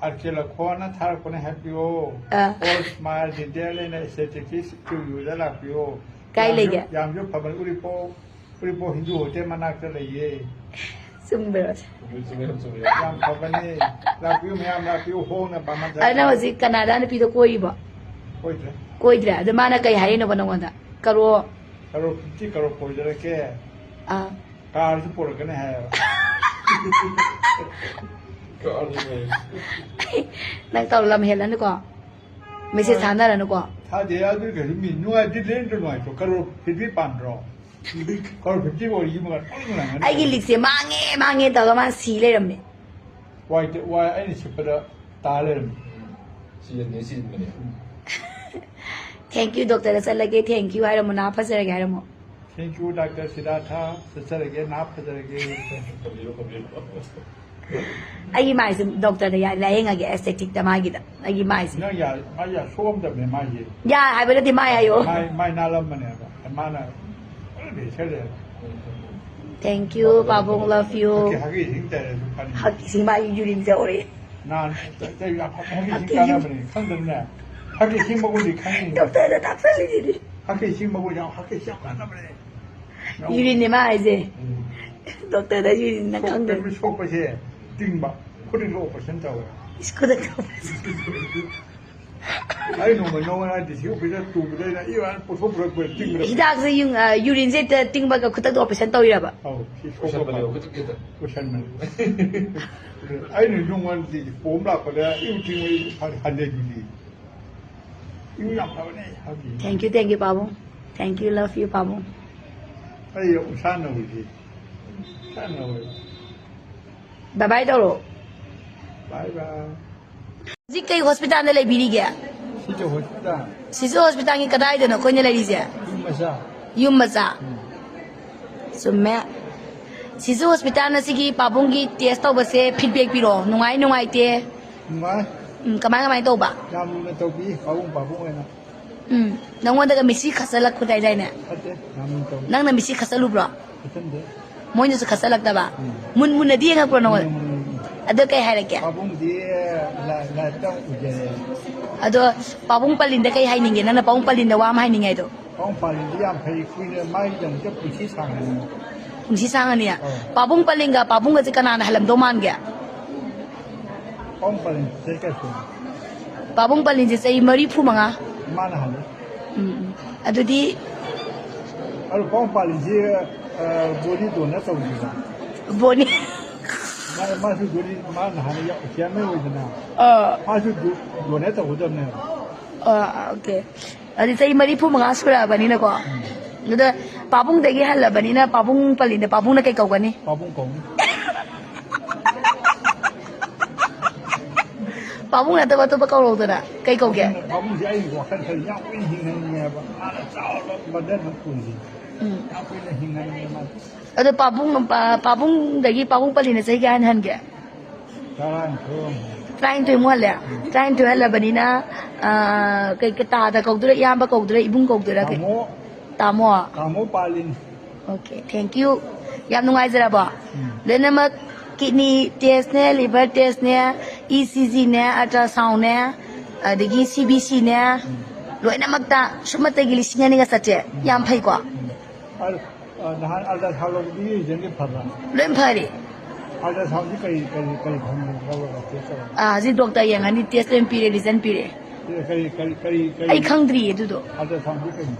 ꯑꯥꯔ ꯀꯦ ꯂꯧꯈꯣꯟꯅ ꯊꯥꯔꯛꯄꯅꯦ ꯍꯥꯏꯕꯤꯌꯣ꯫ ꯑꯥ꯫ All smile dental and aesthetics studio ꯗ ꯂꯥꯛꯄꯤꯌꯣ꯫ ꯀꯥꯏ ꯌꯥꯝꯁꯨ, ꯂꯩꯒꯦ? ꯌꯥꯝꯁꯨ ꯐꯕꯅꯤ, ꯎꯔꯤꯄꯣꯛ꯫ ꯎꯔꯤꯄꯣꯛ ꯍꯤꯟꯗꯨ ꯍꯣꯇꯦꯜ ꯃꯅꯥꯛꯇ ꯂꯩꯌꯦ꯫ ꯆꯨꯝꯕ꯭ꯔꯣ? ꯆꯨꯝꯃꯦ, ꯆꯨꯝꯃꯦ, ꯌꯥꯝ ꯆꯨꯝꯃꯦ꯫ ꯌꯥꯝ ꯐꯕꯅꯦ꯫ ꯂꯥꯛꯄꯤꯌꯨ ꯃꯌꯥꯝ, ꯂꯥꯛꯄꯤꯌꯨ, ꯍꯣꯡꯅ ꯃꯃꯜ ꯑꯗꯨ ꯅꯪ ꯍꯧꯖꯤꯛ ꯀꯅꯥꯗꯥ ꯅꯨꯄꯤꯗꯣ ꯀꯣꯏꯔꯤꯕꯣ? ꯀꯣꯏꯗ꯭ꯔꯦ꯫ ꯀꯣꯏꯗ꯭ꯔꯦ? ꯑꯗꯨ ꯃꯥꯅ ꯀꯩ ꯍꯥꯏꯔꯤꯅꯣꯕ ꯅꯉꯣꯟꯗ? ꯀꯔꯣ? ꯀꯔꯣꯔ ꯐꯤꯐꯇꯤ ꯀꯔꯣꯔ ꯄꯨꯔꯛꯀꯦ꯫ ꯑꯥ ꯀꯥꯔꯁꯨ ꯄꯨꯔꯛꯀꯅꯤ ꯍꯥꯏꯌꯦꯕ꯫ ꯅꯪ ꯇꯧꯔ ꯂꯝ ꯍꯦꯜꯂꯅꯨꯀꯣ꯫ ꯃꯦꯁꯦꯖ ꯊꯥꯅꯔꯅꯨꯀꯣ꯫ ꯊꯥꯗꯦ, ꯑꯗꯨ ꯀꯩꯁꯨ ꯃꯤ ꯅꯨꯡꯉꯥꯏꯇꯦ, ꯂꯦꯟꯗ꯭ꯔ ꯅꯨꯡꯉꯥꯏꯇ꯭ꯔꯣ? ꯀꯔꯣꯔ ꯐꯤꯐꯇꯤ ꯄꯥꯟꯗ꯭ꯔꯣ? ꯀꯔꯣꯔ ꯐꯤꯐꯇꯤ ꯑꯣꯏꯔꯤ ꯃꯉꯥ ꯂꯣꯏ ꯉꯥꯡꯉꯅꯤ꯫ ꯑꯩꯒꯤ ꯂꯤꯛꯁꯦ ꯃꯥꯡꯉꯦ ꯃꯥꯡꯉꯦ ꯇꯧꯔꯒ ꯃꯥ ꯁꯤ ꯂꯩꯔꯝꯃꯦ꯫ ꯋꯥꯏ ꯇ-, ꯋꯥꯏ ꯑꯩꯅ ꯁꯤꯠꯄꯗ ꯇꯥ ꯂꯩꯔꯝꯃꯤ꯫ ꯁꯤꯖꯤꯟꯅꯩ ꯁꯤꯖꯤꯟꯕꯅꯦ꯫ Thank you ꯗꯣꯛꯇꯔꯗ ꯆꯠꯂꯒꯦ, thank you ꯍꯥꯏꯔꯝꯃꯣ, ꯅꯥ ꯐꯖꯔꯒꯦ ꯍꯥꯏꯔꯝꯃꯣ꯫ Thank you ꯗꯥꯛꯇꯔ ꯁꯤꯗꯥꯔꯊ, ꯆꯠꯆꯔꯒꯦ, ꯅꯥ ꯐꯖꯔꯒꯦ꯫ ꯈꯝꯕꯤꯔꯣ ꯈꯝꯕꯤꯔꯣ꯫ ꯑꯩꯒꯤ ꯃꯥꯏꯁꯦ ꯗꯣꯛꯇꯔꯗ ꯌꯥ-, ꯂꯥꯏꯌꯦꯡꯉꯒꯦ, ꯑꯦꯁꯊꯦꯇꯤꯛꯇ ꯃꯥꯒꯤꯗ꯫ ꯑꯩꯒꯤ ꯃꯥꯏꯁꯦ ꯅꯪ ꯌꯥ-, ꯃꯥꯏ ꯌꯥ ꯁꯣꯛꯑꯝꯗꯕꯅꯦ ꯃꯥꯏꯁꯦ꯫ ꯌꯥ ꯍꯥꯏꯕ ꯅꯠꯇꯦ, ꯃꯥꯏ ꯍꯥꯏꯌꯣ꯫ ꯃꯥꯏ, ꯃꯥꯏ ꯅꯥꯜꯂꯝꯕꯅꯦꯕ꯫ ꯃꯥꯅ ꯂꯣꯏ ꯂꯩꯁꯜꯂꯦꯕ꯫ Thank you ꯄꯥꯕꯨꯡ, love you꯫ ꯍꯥꯀꯤ-, ꯍꯥꯀꯤ ꯏꯁꯤꯡ ꯇꯥꯏꯔꯁꯨ ꯐꯅꯤ꯫ ꯍꯛ ꯏꯁꯤꯡ ꯃꯥꯒꯤ ꯌꯨꯔꯤꯟꯁꯦ ꯍꯧꯔꯛꯑꯦ꯫ ꯅꯍꯥꯟ ꯆ-, ꯆ-, ꯌꯥꯝ ꯍꯥꯀꯤ ꯏꯁꯤꯡ ꯀꯥꯟꯅꯕꯅꯦ꯫ ꯈꯪꯗꯕꯅꯦ꯫ ꯍꯥꯀꯤ ꯏꯁꯤꯡ ꯃꯒꯨꯟꯗꯤ ꯈꯪꯉꯤ꯫ ꯗꯣꯛꯇꯔꯗ ꯇꯥꯛꯁꯜꯂꯤꯁꯤꯗꯤ꯫ ꯍꯥꯀꯤ ꯏꯁꯤꯡ ꯃꯒꯨꯟ ꯌꯥꯝ, ꯍꯥꯀꯤ ꯏꯁꯤꯡ ꯌꯥꯝ ꯀꯥꯟꯅꯕꯅꯦ꯫ ꯌꯨꯔꯤꯟꯅꯦ ꯃꯥ ꯍꯥꯏꯁꯦ꯫ ꯎꯝ꯫ ꯗꯣꯛꯇꯔꯗ ꯌꯨꯔꯤꯟꯅ ꯈꯪꯗꯕ꯫ ꯁꯣꯛꯄꯁꯦ ꯇꯤꯡꯕ꯫ ꯈꯨꯗꯤꯡꯗꯣ ꯑꯣꯄꯔꯦꯁꯟ ꯇꯧꯋꯦ꯫ ꯏꯁ, ꯈꯨꯗꯛꯇ꯫ ꯑꯩ ꯅꯣꯡꯃ ꯅꯉꯣꯟꯗ ꯗꯤ ꯁꯤ ꯑꯣꯐꯤꯁꯇ ꯇꯨꯕꯗ ꯑꯩꯅ ꯏ ꯄꯨꯊꯣꯛ ꯄꯨꯔꯛꯄ ꯇꯤꯡꯕꯗ꯫ ꯍꯤꯗꯥꯛꯁꯦ ꯌꯨꯡ-, ꯑ, ꯌꯨꯔꯤꯟꯁꯦ ꯍꯦꯛꯇ ꯇꯤꯡꯕꯒ ꯈꯨꯗꯛꯇ ꯑꯣꯄꯔꯦꯁꯟ ꯇꯧꯔꯤꯔꯕ? ꯑꯧ, ꯁꯤ ꯁꯣꯛꯄ ꯄꯨꯁꯟꯕꯅꯦꯕ ꯐꯕ꯫ ꯈꯨꯗꯛꯇ꯫ ꯄꯨꯁꯟꯕꯅꯦ꯫ ꯑꯩꯅ ꯅꯉꯣꯟꯗꯗꯤ ꯄꯣꯝ ꯂꯥꯛꯄꯗ ꯏ ꯇꯤꯡꯕ ꯍꯟ-, ꯍꯟꯊꯩꯗꯨꯗꯤ꯫ ꯏ ꯌꯥꯝ ꯐꯕꯅꯦ ꯍꯥꯏꯕꯗꯤ꯫ Thank you, thank you ꯄꯥꯕꯨꯡ꯫ Thank you, love you ꯄꯥꯕꯨꯡ꯫ ꯑꯩ ꯎꯁꯥ ꯅꯧꯔꯤꯁꯤ꯫ ꯎꯁꯥ ꯅꯧꯔꯤ꯫ Bye bye ꯇꯧꯔꯣ꯫ Bye bye꯫ ꯍꯧꯖꯤꯛ ꯀꯩ ꯍꯣꯁꯄꯤꯇꯥꯜꯗ ꯂꯩꯕꯤꯔꯤꯒꯦ? ꯁꯤꯖ ꯍꯣꯁꯄꯤꯇꯥꯜ꯫ ꯁꯤꯖ ꯍꯣꯁꯄꯤꯇꯥꯜꯒꯤ ꯀꯗꯥꯏꯗꯅꯣ ꯑꯩꯈꯣꯏꯅ ꯂꯩꯔꯤꯁꯦ? ꯌꯨꯝ ꯃꯆꯥ꯫ ꯌꯨꯝ ꯃꯆꯥ꯫ ꯎꯝ꯫ ꯆꯨꯝꯃꯦ꯫ ꯁꯤꯖ ꯍꯣꯁꯄꯤꯇꯥꯜ ꯑꯁꯤꯒꯤ ꯄꯥꯕꯨꯡꯒꯤ ꯇꯦꯁ ꯇꯧꯕꯁꯦ ꯐꯤꯗꯕꯦꯛ ꯄꯤꯔꯛꯑꯣ꯫ ꯅꯨꯡꯉꯥꯏ, ꯅꯨꯡꯉꯥꯏꯇꯦ꯫ ꯅꯨꯡꯉꯥꯏ꯫ ꯎꯝ, ꯀꯃꯥꯏ, ꯀꯃꯥꯏ ꯇꯧꯕ? ꯌꯥꯝ ꯂꯨꯅ ꯇꯧꯕꯤ, ꯄꯥꯕꯨꯡ, ꯄꯥꯕꯨꯡ ꯑꯣꯏꯅ꯫ ꯎꯝ, ꯅꯪꯉꯣꯟꯗꯒ ꯃꯤꯠꯁꯤ ꯈꯠꯆꯜꯂꯛꯄꯗꯥꯏꯗꯥꯏꯅꯦ? ꯐꯠꯇꯦ, ꯌꯥꯝ ꯂꯨꯅ ꯇꯧꯕꯤ꯫ ꯅꯪꯅ ꯃꯤꯠꯁꯤ ꯈꯠꯆꯜꯂꯨꯕ꯭ꯔꯣ? ꯐꯠꯇꯟꯗꯦ꯫ ꯃꯣꯏꯅꯁꯨ ꯈꯠꯆꯜꯂꯛꯇꯕ? ꯎꯝ꯫ ꯃꯨꯟ ꯃꯨꯟꯅꯗꯤ ꯌꯦꯡꯉꯛꯄ꯭ꯔꯣ ꯅꯉꯣꯟꯗ? ꯎꯝ, ꯎꯝ, ꯎꯝ꯫ ꯑꯗꯣ ꯀꯩ ꯍꯥꯏꯔꯛꯀꯦ? ꯄꯥꯕꯨꯡꯗꯤ ꯂꯥꯏ-, ꯂꯥꯏꯔꯤꯛꯇ ꯎꯖꯔꯦ꯫ ꯑꯗꯣ ꯄꯥꯕꯨꯡ ꯄꯂꯤꯟꯗ ꯀꯩ ꯍꯥꯏꯅꯤꯡꯒꯦ? ꯅꯪꯅ ꯄꯥꯕꯨꯡ ꯄꯂꯤꯟꯗ ꯋꯥ ꯑꯃ ꯍꯥꯏꯅꯤꯡꯉꯦ ꯍꯥꯏꯗꯣ? ꯄꯥꯕꯨꯡ ꯄꯥꯂꯤꯟꯗꯤ ꯌꯥꯝ ꯐꯩ, ꯀꯨꯏꯅ ꯃꯥꯒꯤꯗꯃꯛꯇ ꯄꯨꯟꯁꯤ ꯁꯥꯡꯍꯟꯅꯤꯡꯉꯤ꯫ ꯄꯨꯟꯁꯤ ꯁꯥꯡꯉꯅꯤ꯫ ꯑꯧ꯫ ꯄꯥꯕꯨꯡ ꯄꯂꯤꯟꯒ ꯄꯥꯕꯨꯡꯒꯁꯦ ꯀꯅꯥꯅ ꯍꯜꯂꯝꯗꯧ ꯃꯥꯟꯒꯦ? ꯄꯥꯕꯨꯡ ꯄꯥꯂꯤꯟ ꯆꯍꯤ ꯀꯌꯥ ꯁꯨꯔꯦ? ꯄꯥꯕꯨꯡ ꯄꯂꯤꯟꯁꯦ ꯆꯍꯤ ꯃꯔꯤꯐꯨ ꯃꯉꯥ꯫ ꯃꯥꯅ ꯍꯜꯂꯦ꯫ ꯎꯝ, ꯎꯝ꯫ ꯑꯗꯨꯗꯤ ꯑꯗꯣ ꯄꯥꯎ ꯄꯥꯜꯂꯤꯁꯤ, ꯑ, ꯕꯣꯗꯤ ꯗꯣꯅꯔ ꯇꯧꯗ꯭ꯔꯤꯕ? ꯕꯣꯅꯤ꯫ ꯃꯥ-, ꯃꯥꯁꯨ ꯗꯣꯅꯤ, ꯃꯥ ꯅꯍꯥꯟ ꯌꯥꯎ-, ꯆꯤꯌꯔꯃꯦꯟ ꯑꯣꯏꯗꯅ꯫ ꯑꯥ꯫ ꯃꯥꯁꯨ ꯗꯣ-, ꯗꯣꯅꯔ ꯇꯧꯒꯗꯕꯅꯦꯕ꯫ ꯑꯥ, ꯑꯣꯀꯦ꯫ ꯑꯗꯨꯗꯤ ꯆꯍꯤ ꯃꯔꯤꯐꯨ ꯃꯉꯥ ꯁꯨꯔꯛꯑꯕꯅꯤꯅꯀꯣ꯫ ꯎꯝ꯫ ꯑꯗꯨꯗ ꯄꯥꯕꯨꯡꯗꯒꯤ ꯍꯜꯂꯕꯅꯤꯅ ꯄꯥꯕꯨꯡ ꯄꯜꯂꯤꯅ ꯄꯥꯕꯨꯡꯅ ꯀꯩ ꯀꯧꯒꯅꯤ? ꯄꯥꯕꯨꯡ ꯀꯧꯅꯤ꯫ ꯄꯥꯕꯨꯡ ꯅꯠꯇꯕ ꯑꯇꯣꯞꯄ ꯀꯧꯔꯧꯗꯅ꯫ ꯀꯩ ꯀꯧꯒꯦ? ꯄꯥꯕꯨꯡꯁꯦ ꯑꯩ ꯋꯥꯈꯜ ꯈꯜꯂꯤ ꯌꯥꯝ ꯀꯨꯏꯅ ꯍꯤꯡꯍꯟꯅꯤꯡꯉꯦꯕ꯫ ꯍꯥꯟꯅ ꯆꯥꯎꯔꯕ ꯕꯟꯗꯟ ꯑꯃ ꯄꯨꯟꯁꯤ꯫ ꯎꯝ꯫ ꯌꯥꯝ ꯀꯨꯏꯅ ꯍꯤꯡꯍꯟꯅꯤꯡꯉꯦ ꯃꯥꯁꯦ꯫ ꯑꯗꯣ ꯄꯥꯕꯨꯡ, ꯄꯥ-, ꯄꯥꯕꯨꯡꯗꯒꯤ ꯄꯥꯕꯨꯡ ꯄꯜꯂꯤꯅ ꯆꯍꯤ ꯀꯌꯥ ꯍꯟꯍꯟꯒꯦ? ꯇꯔꯥꯅꯤꯊꯣꯏ꯫ ꯇꯔꯥꯅꯤꯊꯣꯏꯃꯨꯛ ꯍꯜꯂꯦ? ꯇꯔꯥꯅꯤꯊꯣꯏ ꯍꯜꯂꯕꯅꯤꯅ, ꯑ, ꯀꯩ, ꯀꯩ ꯇꯥꯗ ꯀꯧꯗꯣꯏꯔꯥ, ꯏꯌꯥꯝꯕ ꯀꯧꯗꯣꯏꯔꯥ, ꯏꯕꯨꯡ ꯀꯧꯗꯣꯏꯔꯥ? ꯀꯩ-, ꯇꯥꯃꯣ꯫ ꯇꯥꯃꯣ? ꯇꯥꯃꯣ ꯄꯥꯜꯂꯤꯅꯤ꯫ Okay, thank you꯫ ꯌꯥꯝ ꯅꯨꯡꯉꯥꯏꯖꯔꯕꯣ? ꯎꯝ꯫ ꯂꯣꯏꯅꯃꯛ kidney test ꯅꯦ, liver test ꯅꯦ, E C G ꯅꯦ, ultrasound ꯅꯦ, ꯑꯗꯒꯤ C B C ꯅꯦ, ꯎꯝ꯫ ꯂꯣꯏꯅꯃꯛꯇ ꯁꯨꯞꯅꯇꯒꯤ ꯂꯤꯁꯤꯡ ꯑꯅꯤꯒ ꯆꯥꯇ꯭ꯔꯦꯠ꯫ ꯎꯝ꯫ ꯌꯥꯝ ꯐꯩꯀꯣ? ꯎꯝ꯫ ꯑ, ꯑ, ꯅꯍꯥꯟ ultrasound ꯂꯧꯕꯗꯨꯒꯤ result ꯗꯤ ꯐꯕ꯭ꯔꯥ? ꯂꯣꯏ ꯐꯔꯦ꯫ Ultrasound ꯗꯤ ꯀꯔꯤ, ꯀꯔꯤ, ꯀꯔꯤ ꯐꯪꯉꯤ? ꯂꯧꯔꯒ test ꯇꯧꯔꯒ? ꯑ, ꯍꯧꯖꯤꯛ ꯗꯣꯛꯇꯔ ꯌꯦꯡꯉꯅꯤ, test ꯂꯣꯏ ꯄꯤꯔꯦ, result ꯄꯤꯔꯦ꯫ ꯀꯔꯤ, ꯀꯔꯤ, ꯀꯔꯤ, ꯀꯔꯤ, ꯀꯔꯤ? ꯑꯩ ꯈꯪꯗ꯭ꯔꯤꯌꯦ ꯑꯗꯨꯗꯣ꯫ Ultrasound ꯗꯤ ꯀꯩꯅꯣ?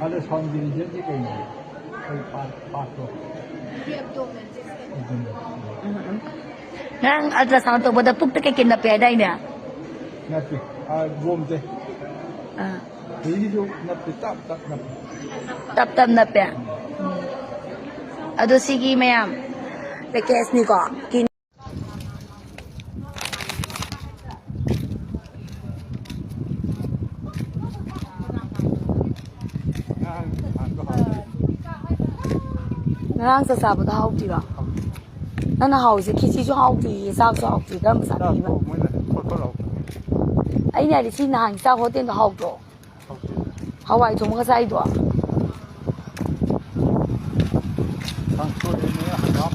Ultrasound ꯒꯤ result ꯗꯤ ꯀꯩꯅꯣ? ꯀꯔꯤ part, part ꯇꯣ? Abdomen꯫ ꯎꯝ, ꯎꯝ꯫ ꯉꯔꯥꯡ ultrasound ꯇꯧꯕꯗ ꯄꯨꯛꯇ ꯀꯩꯀꯩ ꯅꯞꯄꯦ ꯍꯥꯏꯗꯥꯏꯅꯦ? ꯅꯠꯇꯦ꯫ ꯑ, ꯄꯣꯝꯗꯦ꯫ ꯑꯥ꯫ ꯍꯧꯖꯤꯛꯀꯤꯁꯨ ꯅꯞꯇꯦ, ꯇꯞ ꯇꯞ ꯅꯞꯄꯦ꯫ ꯇꯞ ꯇꯞ ꯅꯞꯄꯦ꯫ ꯎꯝ꯫ ꯑꯗꯣ ꯁꯤꯒꯤ ꯃꯌꯥꯝ package ꯅꯤꯀꯣ꯫ ꯉꯔꯥꯡ ꯆꯥꯛ ꯆꯥꯕꯗꯣ ꯍꯥꯎꯇ꯭ꯔꯤꯔꯣ? ꯅꯪꯅ ꯍꯥꯎꯔꯤꯁꯦ ꯈꯦꯆꯤꯁꯨ ꯍꯥꯎꯇ꯭ꯔꯤꯌꯦ, ꯆꯥꯛꯁꯨ ꯍꯥꯎꯇ꯭ꯔꯤ, ꯀꯔꯝꯕ ꯆꯥꯛꯅꯣ? ꯆꯥꯛꯇꯣ ꯃꯣꯏꯅ ꯊꯣꯠ ꯊꯣꯠ ꯂꯥꯎ꯫ ꯑꯩꯅ ꯍꯥꯏꯗꯤ ꯁꯤ ꯅꯍꯥꯟꯒꯤ ꯆꯥꯛ ꯍꯣꯇꯦꯜꯗꯣ ꯍꯥꯎꯇ꯭ꯔꯣ? ꯍꯥꯎꯇꯦ꯫ ꯍꯋꯥꯏ ꯊꯣꯡꯕꯒ ꯆꯥꯏꯗꯣ? ꯀꯥꯡꯁꯣꯏꯅꯦ ꯍꯪꯒꯥꯝ꯫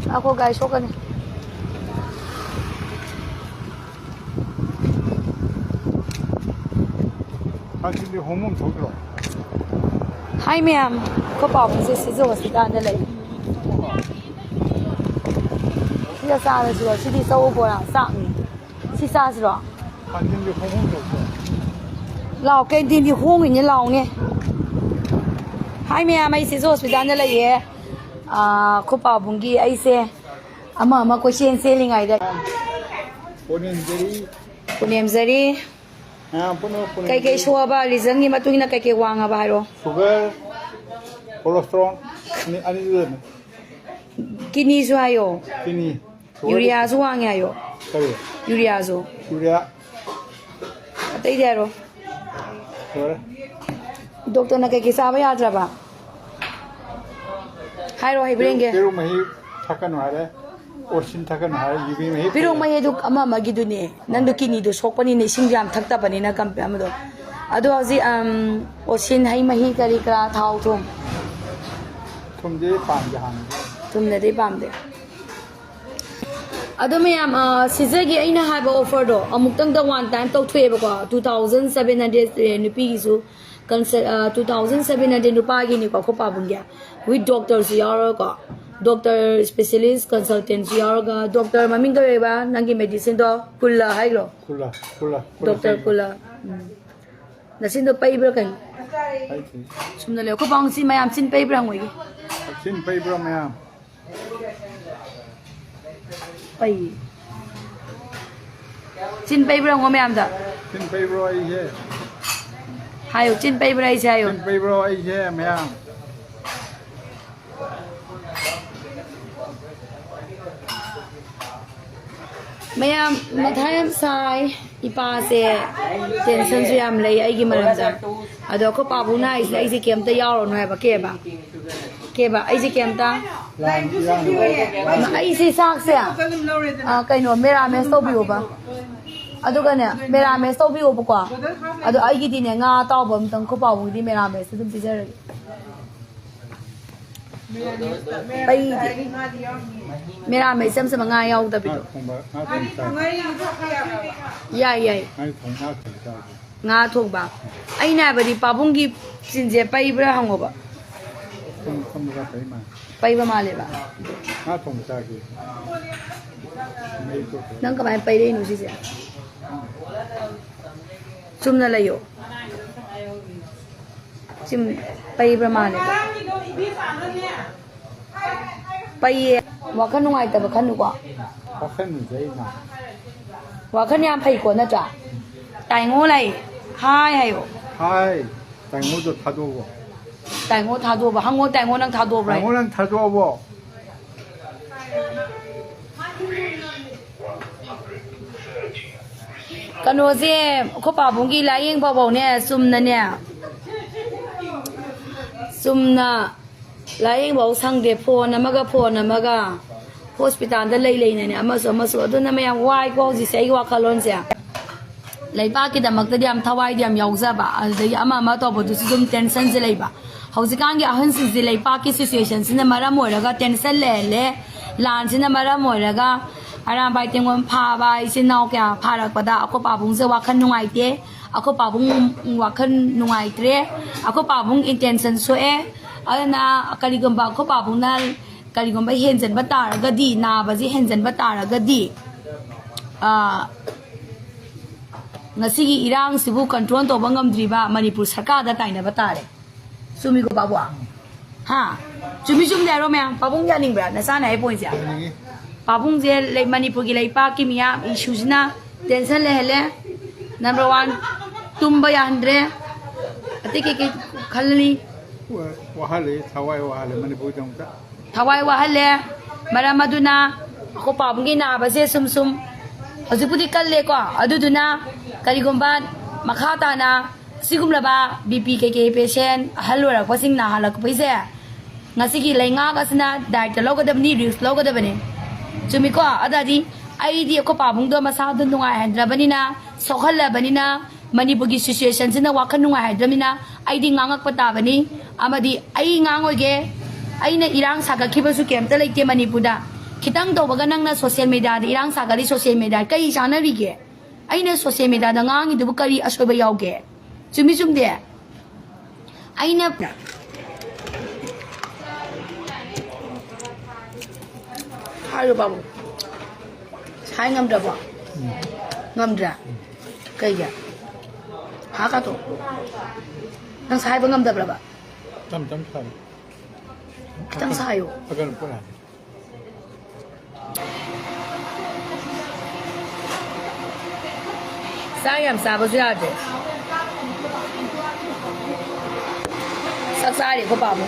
ꯉꯥꯏꯈꯣ, ꯒꯥꯔꯤ ꯁꯣꯛꯀꯅꯤ꯫ ꯊꯥꯡꯖꯤꯡꯗꯤ ꯍꯣꯡꯐꯝ ꯊꯣꯛꯇ꯭ꯔꯣ? ꯍꯥꯏ ꯃꯌꯥꯝ, ꯑꯩꯈꯣꯏ ꯄꯥꯕꯨꯡꯁꯦ ꯁꯤꯖ ꯍꯣꯁꯄꯤꯇꯥꯜꯗ ꯂꯩ꯫ ꯁꯤꯗ ꯆꯥꯔꯁꯤꯔꯣ? ꯁꯤꯗꯤ ꯆꯧ ꯕꯣꯔꯥ ꯆꯥꯛꯅꯤ꯫ ꯁꯤ ꯆꯥꯁꯤꯔꯣ? ꯀꯥꯟꯇꯤꯟꯗꯤ ꯍꯣꯡ ꯍꯣꯡ ꯇꯧꯗ꯭ꯔꯣ? ꯂꯥꯎ, ꯀꯦꯟꯇꯤꯟꯗꯤ ꯍꯣꯡꯉꯤꯅꯦ, ꯂꯥꯎꯅꯦ꯫ ꯍꯥꯏ ꯃꯌꯥꯝ, ꯑꯩ ꯁꯤꯁꯨ ꯍꯣꯁꯄꯤꯇꯥꯜꯗ ꯂꯩꯌꯦ꯫ ꯑꯥ, ꯑꯩꯈꯣꯏ ꯄꯥꯕꯨꯡꯒꯤ ꯑꯩꯁꯦ ꯑꯃ ꯑꯃ ꯀꯣꯏꯆꯦꯟ ꯆꯦꯜꯂꯤꯉꯩꯗ꯫ ꯄꯣꯅꯦꯝꯖꯔꯤ꯫ ꯄꯨꯅꯦꯝꯖꯔꯤ꯫ ꯃꯌꯥꯝ ꯄꯨꯝꯅꯃꯛ ꯄꯨꯅꯦꯝꯖꯔꯤ꯫ ꯀꯩꯀꯩ ꯁꯣꯛꯑꯕ, ꯔꯤꯖꯟꯒꯤ ꯃꯇꯨꯡ ꯏꯟꯅ ꯀꯩꯀꯩ ꯋꯥꯡꯉꯕ ꯍꯥꯏꯔꯣ꯫ ꯁꯨꯒꯔ, ꯀꯣꯂꯦꯁꯇ꯭ꯔꯣꯜ, ꯑꯅꯤ, ꯑꯅꯤꯗꯨꯗꯅꯦ꯫ ꯀꯤꯅꯤꯁꯨ ꯍꯥꯏꯌꯣ꯫ ꯀꯤꯅꯤ꯫ ꯁꯨꯒꯔ꯫ ꯌꯨꯔꯤꯌꯥꯁꯨ ꯋꯥꯡꯉꯦ ꯍꯥꯏꯌꯣ꯫ ꯀꯔꯤ? ꯌꯨꯔꯤꯌꯥꯁꯨ꯫ ꯌꯨꯔꯤꯌꯥ꯫ ꯑꯇꯩꯗꯤ ꯍꯥꯏꯔꯣ꯫ ꯂꯣꯏꯔꯦ꯫ ꯗꯣꯛꯇꯔꯅ ꯀꯩꯀꯩ ꯆꯥꯕ ꯌꯥꯗ꯭ꯔꯕ? ꯍꯥꯏꯔꯣ, ꯍꯩꯕ꯭ꯔꯦꯟꯒꯤ꯫ ꯄꯦꯔꯨꯛ ꯃꯍꯤ ꯊꯛꯀꯅꯨ ꯍꯥꯏꯔꯦ꯫ ꯑꯣꯁꯤꯟ ꯊꯛꯀꯅꯨ ꯍꯥꯏꯔꯦ꯫ ꯌꯨꯕꯤ ꯃꯍꯤ ꯄꯦꯔꯨꯛ ꯐꯩ꯫ ꯃꯍꯤ ꯑꯗꯨ ꯑꯃ ꯑꯃꯒꯤꯗꯨꯅꯦ꯫ ꯅꯪꯗꯣ ꯀꯤꯅꯤꯗꯣ ꯁꯣꯛꯄꯅꯤꯅ ꯏꯁꯤꯡꯗꯣ ꯌꯥꯝ ꯊꯛꯇꯕꯅꯤꯅ ꯀꯝ-, ꯑꯃꯗꯣ꯫ ꯑꯗꯣ ꯍꯧꯖꯤꯛ, ꯑꯝ, ꯑꯣꯁꯤꯟ ꯍꯩ ꯃꯍꯤ ꯀꯔꯤ ꯀꯔꯥ, ꯊꯥꯎ ꯊꯨꯝ꯫ ꯊꯨꯝꯗꯤ ꯄꯥꯝꯗꯦ ꯍꯥꯟꯅꯗꯤ꯫ ꯊꯨꯝꯅꯗꯤ ꯄꯥꯝꯗꯦ꯫ ꯑꯗꯣ ꯃꯌꯥꯝ, ꯑ, ꯁꯤꯖꯒꯤ ꯑꯩꯅ ꯍꯥꯏꯕ ꯑꯣꯐꯔꯗꯣ ꯑꯃꯨꯛꯇꯪꯗ ꯋꯥꯟ ꯇꯥꯏꯝ ꯇꯧꯊꯣꯛꯑꯦꯕꯀꯣ, ꯇꯨ ꯊꯥꯎꯖꯟ ꯁꯚꯦꯟ ꯍꯟꯗ꯭ꯔꯦꯠ ꯅꯨꯄꯤꯒꯤꯁꯨ, ꯀꯟꯁꯜ-, ꯑ, ꯇꯨ ꯊꯥꯎꯖꯟ ꯁꯚꯦꯟ ꯍꯟꯗ꯭ꯔꯦꯠ ꯅꯨꯄꯥꯒꯤꯅꯤꯀꯣ, ꯑꯩꯈꯣꯏ ꯄꯥꯕꯨꯡꯒꯤ꯫ ꯋꯤꯠ ꯗꯣꯛꯇꯔꯁꯨ ꯌꯥꯎꯔꯒꯀꯣ, ꯗꯣꯛꯇꯔ ꯏꯁꯄꯦꯁꯤꯌꯦꯂꯤꯁ ꯀꯟꯁꯜꯇꯦꯟꯁꯨ ꯌꯥꯎꯔꯒ, ꯗꯣꯛꯇꯔ ꯃꯃꯤꯡ ꯀꯧꯔꯛꯏꯕ ꯅꯪꯒꯤ ꯃꯦꯗꯤꯁꯤꯟꯗꯣ? ꯀꯨꯜꯂꯥ ꯍꯥꯏꯈ꯭ꯔꯣ? ꯀꯨꯜꯂꯥ, ꯀꯨꯜꯂꯥ, ꯀꯨꯜꯂꯥ ꯗꯣꯛꯇꯔ ꯁꯦꯡꯉꯦ꯫ ꯀꯨꯜꯂꯥ꯫ ꯎꯝ꯫ ꯅꯆꯤꯟꯗꯣ ꯄꯩꯕ꯭ꯔꯥ ꯀꯩꯅꯣ? ꯄꯩꯇꯦ꯫ ꯁꯨꯝꯅ ꯂꯩꯌꯨ꯫ ꯑꯩꯈꯣꯏ ꯄꯥꯕꯨꯡ ꯁꯤ ꯃꯌꯥꯝ ꯆꯤꯟ ꯄꯩꯕ꯭ꯔꯥ ꯍꯪꯉꯣꯏꯒꯦ꯫ ꯆꯤꯟ ꯄꯩꯕ꯭ꯔꯥ ꯃꯌꯥꯝ? ꯄꯩ꯫ ꯆꯤꯟ ꯄꯩꯕ꯭ꯔꯥ ꯍꯪꯉꯣ ꯃꯌꯥꯝꯗ꯫ ꯆꯤꯟ ꯄꯩꯕ꯭ꯔꯣ ꯑꯩꯁꯦ? ꯍꯥꯏꯌꯨ, ꯆꯤꯟ ꯄꯩꯕ꯭ꯔꯥ ꯑꯩꯁꯦ ꯍꯥꯏꯌꯨ꯫ ꯆꯤꯟ ꯄꯩꯕ꯭ꯔꯣ ꯑꯩꯁꯦ ꯃꯌꯥꯝ? ꯃꯌꯥꯝ ꯃꯊꯥ ꯌꯥꯝ ꯁꯥꯏ꯫ ꯏꯄꯥꯁꯦ ꯇꯦꯟꯁꯟꯁꯨ ꯌꯥꯝ ꯂꯩ ꯑꯩꯒꯤ ꯃꯔꯝꯗ꯫ ꯑꯗꯣ ꯑꯩꯈꯣꯏ ꯄꯥꯕꯨꯡꯅ ꯍꯥꯏꯁꯤꯅ ꯑꯩꯁꯦ ꯀꯩꯝꯇ ꯌꯥꯎꯔꯅꯨ ꯍꯥꯏꯕ꯫ ꯀꯩꯕ? ꯀꯩꯕ? ꯑꯩꯁꯦ ꯀꯩꯝꯇ? ꯂꯥꯟ ꯏꯔꯥꯡ ꯂꯩꯕ꯫ ꯑꯩꯁꯦ ꯆꯥꯛꯁꯦ, ꯑ, ꯀꯩꯅꯣ, ꯃꯦꯔꯥꯃꯦꯁ ꯇꯧꯕꯤꯌꯣꯕ꯫ ꯑꯗꯨꯒꯅꯦ, ꯃꯦꯔꯥꯃꯦꯁ ꯇꯧꯕꯤꯌꯣꯕꯀꯣ꯫ ꯑꯗꯣ ꯑꯩꯒꯤꯗꯤꯅꯦ, ꯉꯥ ꯑꯇꯥꯎꯕ ꯑꯝꯇꯪ ꯑꯩꯈꯣꯏ ꯄꯥꯕꯨꯡꯒꯤꯗꯤ ꯃꯦꯔꯥꯃꯦꯁ ꯑꯗꯨꯝ ꯄꯤꯖꯔꯒꯦ꯫ ꯑꯩꯗꯤ ꯃꯦꯔꯥꯃꯦꯁ ꯏꯆꯝ ꯆꯝꯕ, ꯉꯥ ꯌꯥꯎꯗꯕꯤꯗꯣ꯫ ꯉꯥ ꯊꯣꯡꯕ, ꯉꯥ ꯊꯣꯡꯕ ꯆꯥꯁꯤ꯫ ꯌꯥꯏ, ꯌꯥꯏ꯫ ꯉꯥ ꯊꯣꯡ-, ꯉꯥ ꯊꯣꯡꯕ ꯆꯥꯁꯤ꯫ ꯉꯥ ꯊꯣꯡꯕ꯫ ꯑꯩꯅ ꯍꯥꯏꯕꯗꯤ ꯄꯥꯕꯨꯡꯒꯤ ꯆꯤꯟꯁꯦ ꯄꯩꯕ꯭ꯔꯥ ꯍꯪꯉꯣꯕ꯫ ꯁꯨꯝ ꯐꯝꯕꯒ ꯐꯩ ꯃꯥ꯫ ꯄꯩꯕ ꯃꯥꯜꯂꯦꯕ꯫ ꯉꯥ ꯊꯣꯡꯕ ꯆꯥꯒꯦ꯫ ꯃꯩ ꯇꯣꯛꯈ꯭ꯔꯦ꯫ ꯅꯪ ꯀꯃꯥꯏꯅ ꯄꯩꯔꯛꯏꯅꯣ ꯁꯤꯁꯦ? ꯆꯨꯝꯅ ꯂꯩꯌꯣ꯫ ꯆꯨꯝ-, ꯄꯩꯕ꯭ꯔꯥ ꯃꯥꯜꯂꯦ꯫ ꯄꯩꯌꯦ꯫ ꯋꯥꯈꯜ ꯅꯨꯡꯉꯥꯏꯇꯕ ꯈꯟꯅꯨꯀꯣ꯫ ꯋꯥꯈꯜ ꯌꯥꯝ ꯐꯩꯀꯣ, ꯅꯠꯇ꯭ꯔꯥ? ꯇꯥꯏꯉꯣ ꯂꯩ꯫ ꯍꯥꯏ ꯍꯥꯏꯌꯣ꯫ ꯍꯥꯏ꯫ ꯇꯥꯏꯉꯣꯗꯣ ꯊꯥꯗꯣꯛꯑꯣ꯫ ꯇꯥꯏꯉꯣ ꯊꯥꯗꯣꯛꯑꯕ? ꯍꯪꯉꯣ, ꯇꯥꯏꯉꯣ ꯅꯪ ꯊꯥꯗꯣꯛꯑꯕ꯭ꯔꯥ? ꯇꯥꯏꯉꯣ ꯅꯪ ꯊꯥꯗꯣꯛꯑꯕꯣ? ꯀꯩꯅꯣꯁꯦ, ꯑꯩꯈꯣꯏ ꯄꯥꯕꯨꯡꯒꯤ ꯂꯥꯏꯌꯦꯡꯕ ꯐꯥꯎꯅꯦ, ꯆꯨꯝꯅꯅꯦ, ꯆꯨꯝꯅ ꯂꯥꯏꯌꯦꯡꯕ ꯐꯥꯎ ꯁꯪꯗꯦ꯫ ꯐꯣꯟ ꯑꯃꯒ ꯐꯣꯟ ꯑꯃꯒ, ꯍꯣꯁꯄꯤꯇꯥꯜꯗ ꯂꯩ ꯂꯩꯅꯅꯦ, ꯑꯃꯁꯨ ꯑꯃꯁꯨ꯫ ꯑꯗꯨꯅ ꯃꯌꯥꯝ ꯋꯥꯏꯀꯣ ꯍꯧꯖꯤꯛꯁꯦ, ꯑꯩꯒꯤ ꯋꯥꯈꯜꯂꯣꯟꯁꯦ꯫ ꯂꯩꯕꯥꯛꯀꯤꯗꯃꯛꯇꯗꯤ ꯌꯥꯝ ꯊꯋꯥꯏꯗꯤ ꯌꯥꯝ ꯌꯥꯎꯖꯕ, ꯑꯗꯨꯗꯒꯤ ꯑꯃ ꯑꯃ ꯇꯧꯕꯗꯨꯁꯨ ꯑꯗꯨꯝ ꯇꯦꯟꯁꯟꯁꯦ ꯂꯩꯕ꯫ ꯍꯧꯖꯤꯛꯀꯥꯟꯒꯤ ꯑꯍꯟꯁꯤꯡꯁꯦ ꯂꯩꯕꯥꯛꯀꯤ ꯁꯤꯆꯨꯋꯦꯁꯟꯁꯤꯅ ꯃꯔꯝ ꯑꯣꯏꯔꯒ ꯇꯦꯟꯁꯟ ꯂꯩꯍꯜꯂꯦ, ꯂꯥꯟꯁꯤꯅ ꯃꯔꯝ ꯑꯣꯏꯔꯒ ꯑꯔꯥꯝꯕꯥꯏ ꯇꯦꯡꯒꯣꯜ ꯐꯥꯕ, ꯏꯆꯤꯟ ꯏꯅꯥꯎ ꯀꯌꯥ ꯐꯥꯔꯛꯄꯗ ꯑꯩꯈꯣꯏ ꯄꯥꯕꯨꯡꯁꯦ ꯋꯥꯈꯜ ꯅꯨꯡꯉꯥꯏꯇꯦ, ꯑꯩꯈꯣꯏ ꯄꯥꯕꯨꯡ ꯋꯥꯈꯜ ꯅꯨꯡꯉꯥꯏꯇ꯭ꯔꯦ, ꯑꯩꯈꯣꯏ ꯄꯥꯕꯨꯡ ꯏꯟꯇꯦꯟꯁꯟ ꯁꯣꯛꯑꯦ꯫ ꯑꯗꯨꯅ ꯀꯔꯤꯒꯨꯝꯕ ꯑꯩꯈꯣꯏ ꯄꯥꯕꯨꯡꯅ ꯀꯔꯤꯒꯨꯝꯕ ꯍꯦꯟꯖꯟꯕ ꯇꯥꯔꯒꯗꯤ, ꯅꯥꯕꯁꯦ ꯍꯦꯟꯖꯟꯕ ꯇꯥꯔꯒꯗꯤ, ꯑꯥ, ꯉꯁꯤꯒꯤ ꯏꯔꯥꯡꯁꯤꯕꯨ ꯀꯟꯇ꯭ꯔꯣꯜ ꯇꯧꯕ ꯉꯝꯗ꯭ꯔꯤꯕ ꯃꯅꯤꯄꯨꯔ ꯁꯔꯀꯥꯔꯗ ꯇꯥꯏꯅꯕ ꯇꯥꯔꯦ꯫ ꯆꯨꯝꯃꯤꯀꯣ ꯄꯥꯕꯨꯡ? ꯍꯥ? ꯆꯨꯝꯃꯤ ꯆꯨꯝꯗꯦ ꯍꯥꯏꯔꯣ ꯃꯌꯥꯝ? ꯄꯥꯕꯨꯡ ꯌꯥꯅꯤꯡꯕ꯭ꯔꯥ ꯅꯆꯥꯅ ꯍꯥꯏ ꯄꯣꯏꯟꯁꯦ? ꯌꯥꯅꯤꯡꯉꯤ꯫ ꯄꯥꯕꯨꯡꯁꯦ ꯂꯩ-, ꯃꯅꯤꯄꯨꯔꯒꯤ ꯂꯩꯄꯥꯛꯀꯤ ꯃꯤꯌꯥꯝ ꯏꯁꯨꯁꯤꯅ ꯇꯦꯟꯁꯟ ꯂꯩꯍꯜꯂꯦ꯫ ꯅꯝꯕꯔ ꯋꯥꯟ, ꯇꯨꯝꯕ ꯌꯥꯍꯟꯗ꯭ꯔꯦ꯫ ꯑꯇꯩ ꯀꯩꯀꯩ ꯈꯜꯂꯤ? ꯋꯥ-, ꯋꯥꯍꯜꯂꯦ, ꯊꯋꯥꯏ ꯋꯥꯍꯜꯂꯦ ꯃꯅꯤꯄꯨꯔꯒꯤꯗꯃꯛꯇ꯫ ꯊꯋꯥꯏ ꯋꯥꯍꯜꯂꯦ꯫ ꯃꯔꯝ ꯑꯗꯨꯅ ꯑꯩꯈꯣꯏ ꯄꯥꯕꯨꯡꯒꯤ ꯅꯥꯕꯁꯦ ꯁꯨꯝ ꯁꯨꯝ ꯍꯧꯖꯤꯛꯄꯨꯗꯤ ꯀꯜꯂꯦꯀꯣ, ꯑꯗꯨꯗꯨꯅ ꯀꯔꯤꯒꯨꯝꯕ ꯃꯈꯥ ꯇꯥꯅ ꯑꯁꯤꯒꯨꯝꯂꯕ ꯕꯤ ꯄꯤ ꯀꯩꯀꯩ ꯄꯦꯁꯦꯟ ꯑꯍꯜ ꯑꯣꯏꯔꯛꯄꯁꯤꯡ ꯅꯥꯍꯜꯂꯛꯄꯁꯦ ꯉꯁꯤꯒꯤ ꯂꯩꯉꯥꯛ ꯑꯁꯤꯅ ꯗꯥꯏꯇ ꯂꯧꯒꯗꯕꯅꯤ, ꯔꯤꯛꯁ ꯂꯧꯒꯗꯕꯅꯤ꯫ ꯆꯨꯝꯃꯤꯀꯣ? ꯑꯗꯨꯗꯤ ꯑꯩꯗꯤ ꯑꯩꯈꯣꯏ ꯄꯥꯕꯨꯡꯗꯣ ꯃꯁꯥꯗꯣ ꯅꯨꯡꯉꯥꯏꯍꯟꯗ꯭ꯔꯕꯅꯤꯅ, ꯁꯣꯛꯍꯜꯂꯕꯅꯤꯅ, ꯃꯅꯤꯄꯨꯔꯒꯤ ꯁꯤꯆꯨꯋꯦꯁꯟꯁꯤꯅ ꯋꯥꯈꯜ ꯅꯨꯡꯉꯥꯏꯍꯟꯗ꯭ꯔꯕꯅꯤꯅ ꯑꯩꯗꯤ ꯉꯥꯡꯉꯛꯄ ꯇꯥꯕꯅꯤ꯫ ꯑꯃꯗꯤ ꯑꯩ ꯉꯥꯡꯉꯣꯏꯒꯦ꯫ ꯑꯩꯅ ꯏꯔꯥꯡ ꯁꯥꯒꯠꯈꯤꯕꯁꯨ ꯀꯩꯝꯇ ꯂꯩꯇꯦ ꯃꯅꯤꯄꯨꯔꯗ꯫ ꯈꯤꯇꯪ ꯇꯧꯕꯒ ꯅꯪꯅ ꯁꯣꯁꯤꯌꯦꯜ ꯃꯦꯗꯤꯌꯥꯗ ꯏꯔꯥꯡ ꯁꯥꯒꯠꯂꯤ, ꯁꯣꯁꯤꯌꯦꯜ ꯃꯦꯗꯤꯌꯥ ꯀꯔꯤ ꯆꯥꯟꯅꯔꯤꯒꯦ? ꯑꯩꯅ ꯁꯣꯁꯤꯌꯦꯜ ꯃꯦꯗꯤꯌꯥꯗ ꯉꯥꯡꯉꯤꯗꯨꯕꯨ ꯀꯔꯤ ꯑꯁꯣꯏꯕ ꯌꯥꯎꯒꯦ? ꯆꯨꯝꯃꯤ ꯆꯨꯝꯗꯦ? ꯑꯩꯅ ꯍꯥꯏꯔꯣ ꯄꯥꯕꯨꯡ꯫ ꯍꯥꯏ ꯉꯝꯗ꯭ꯔꯕꯣ? ꯉꯝꯗ꯭ꯔꯦ? ꯀꯩꯒꯤ? ꯍꯥ ꯀꯥꯇꯣ? ꯅꯪ ꯍꯥꯏꯕ ꯉꯝꯗꯕ꯭ꯔꯕ? ꯇꯞ ꯇꯞ ꯁꯥꯏꯌꯨ꯫ ꯈꯤꯇꯪ ꯁꯥꯏꯌꯣ꯫ ꯐꯖꯅ ꯄꯨꯔꯛꯑꯅꯤ꯫ ꯆꯥꯛ ꯌꯥꯝ ꯆꯥꯕꯁꯨ ꯌꯥꯗꯦ꯫ ꯆꯥꯛ ꯆꯥꯔꯤ ꯑꯩꯈꯣꯏ ꯄꯥꯕꯨ꯫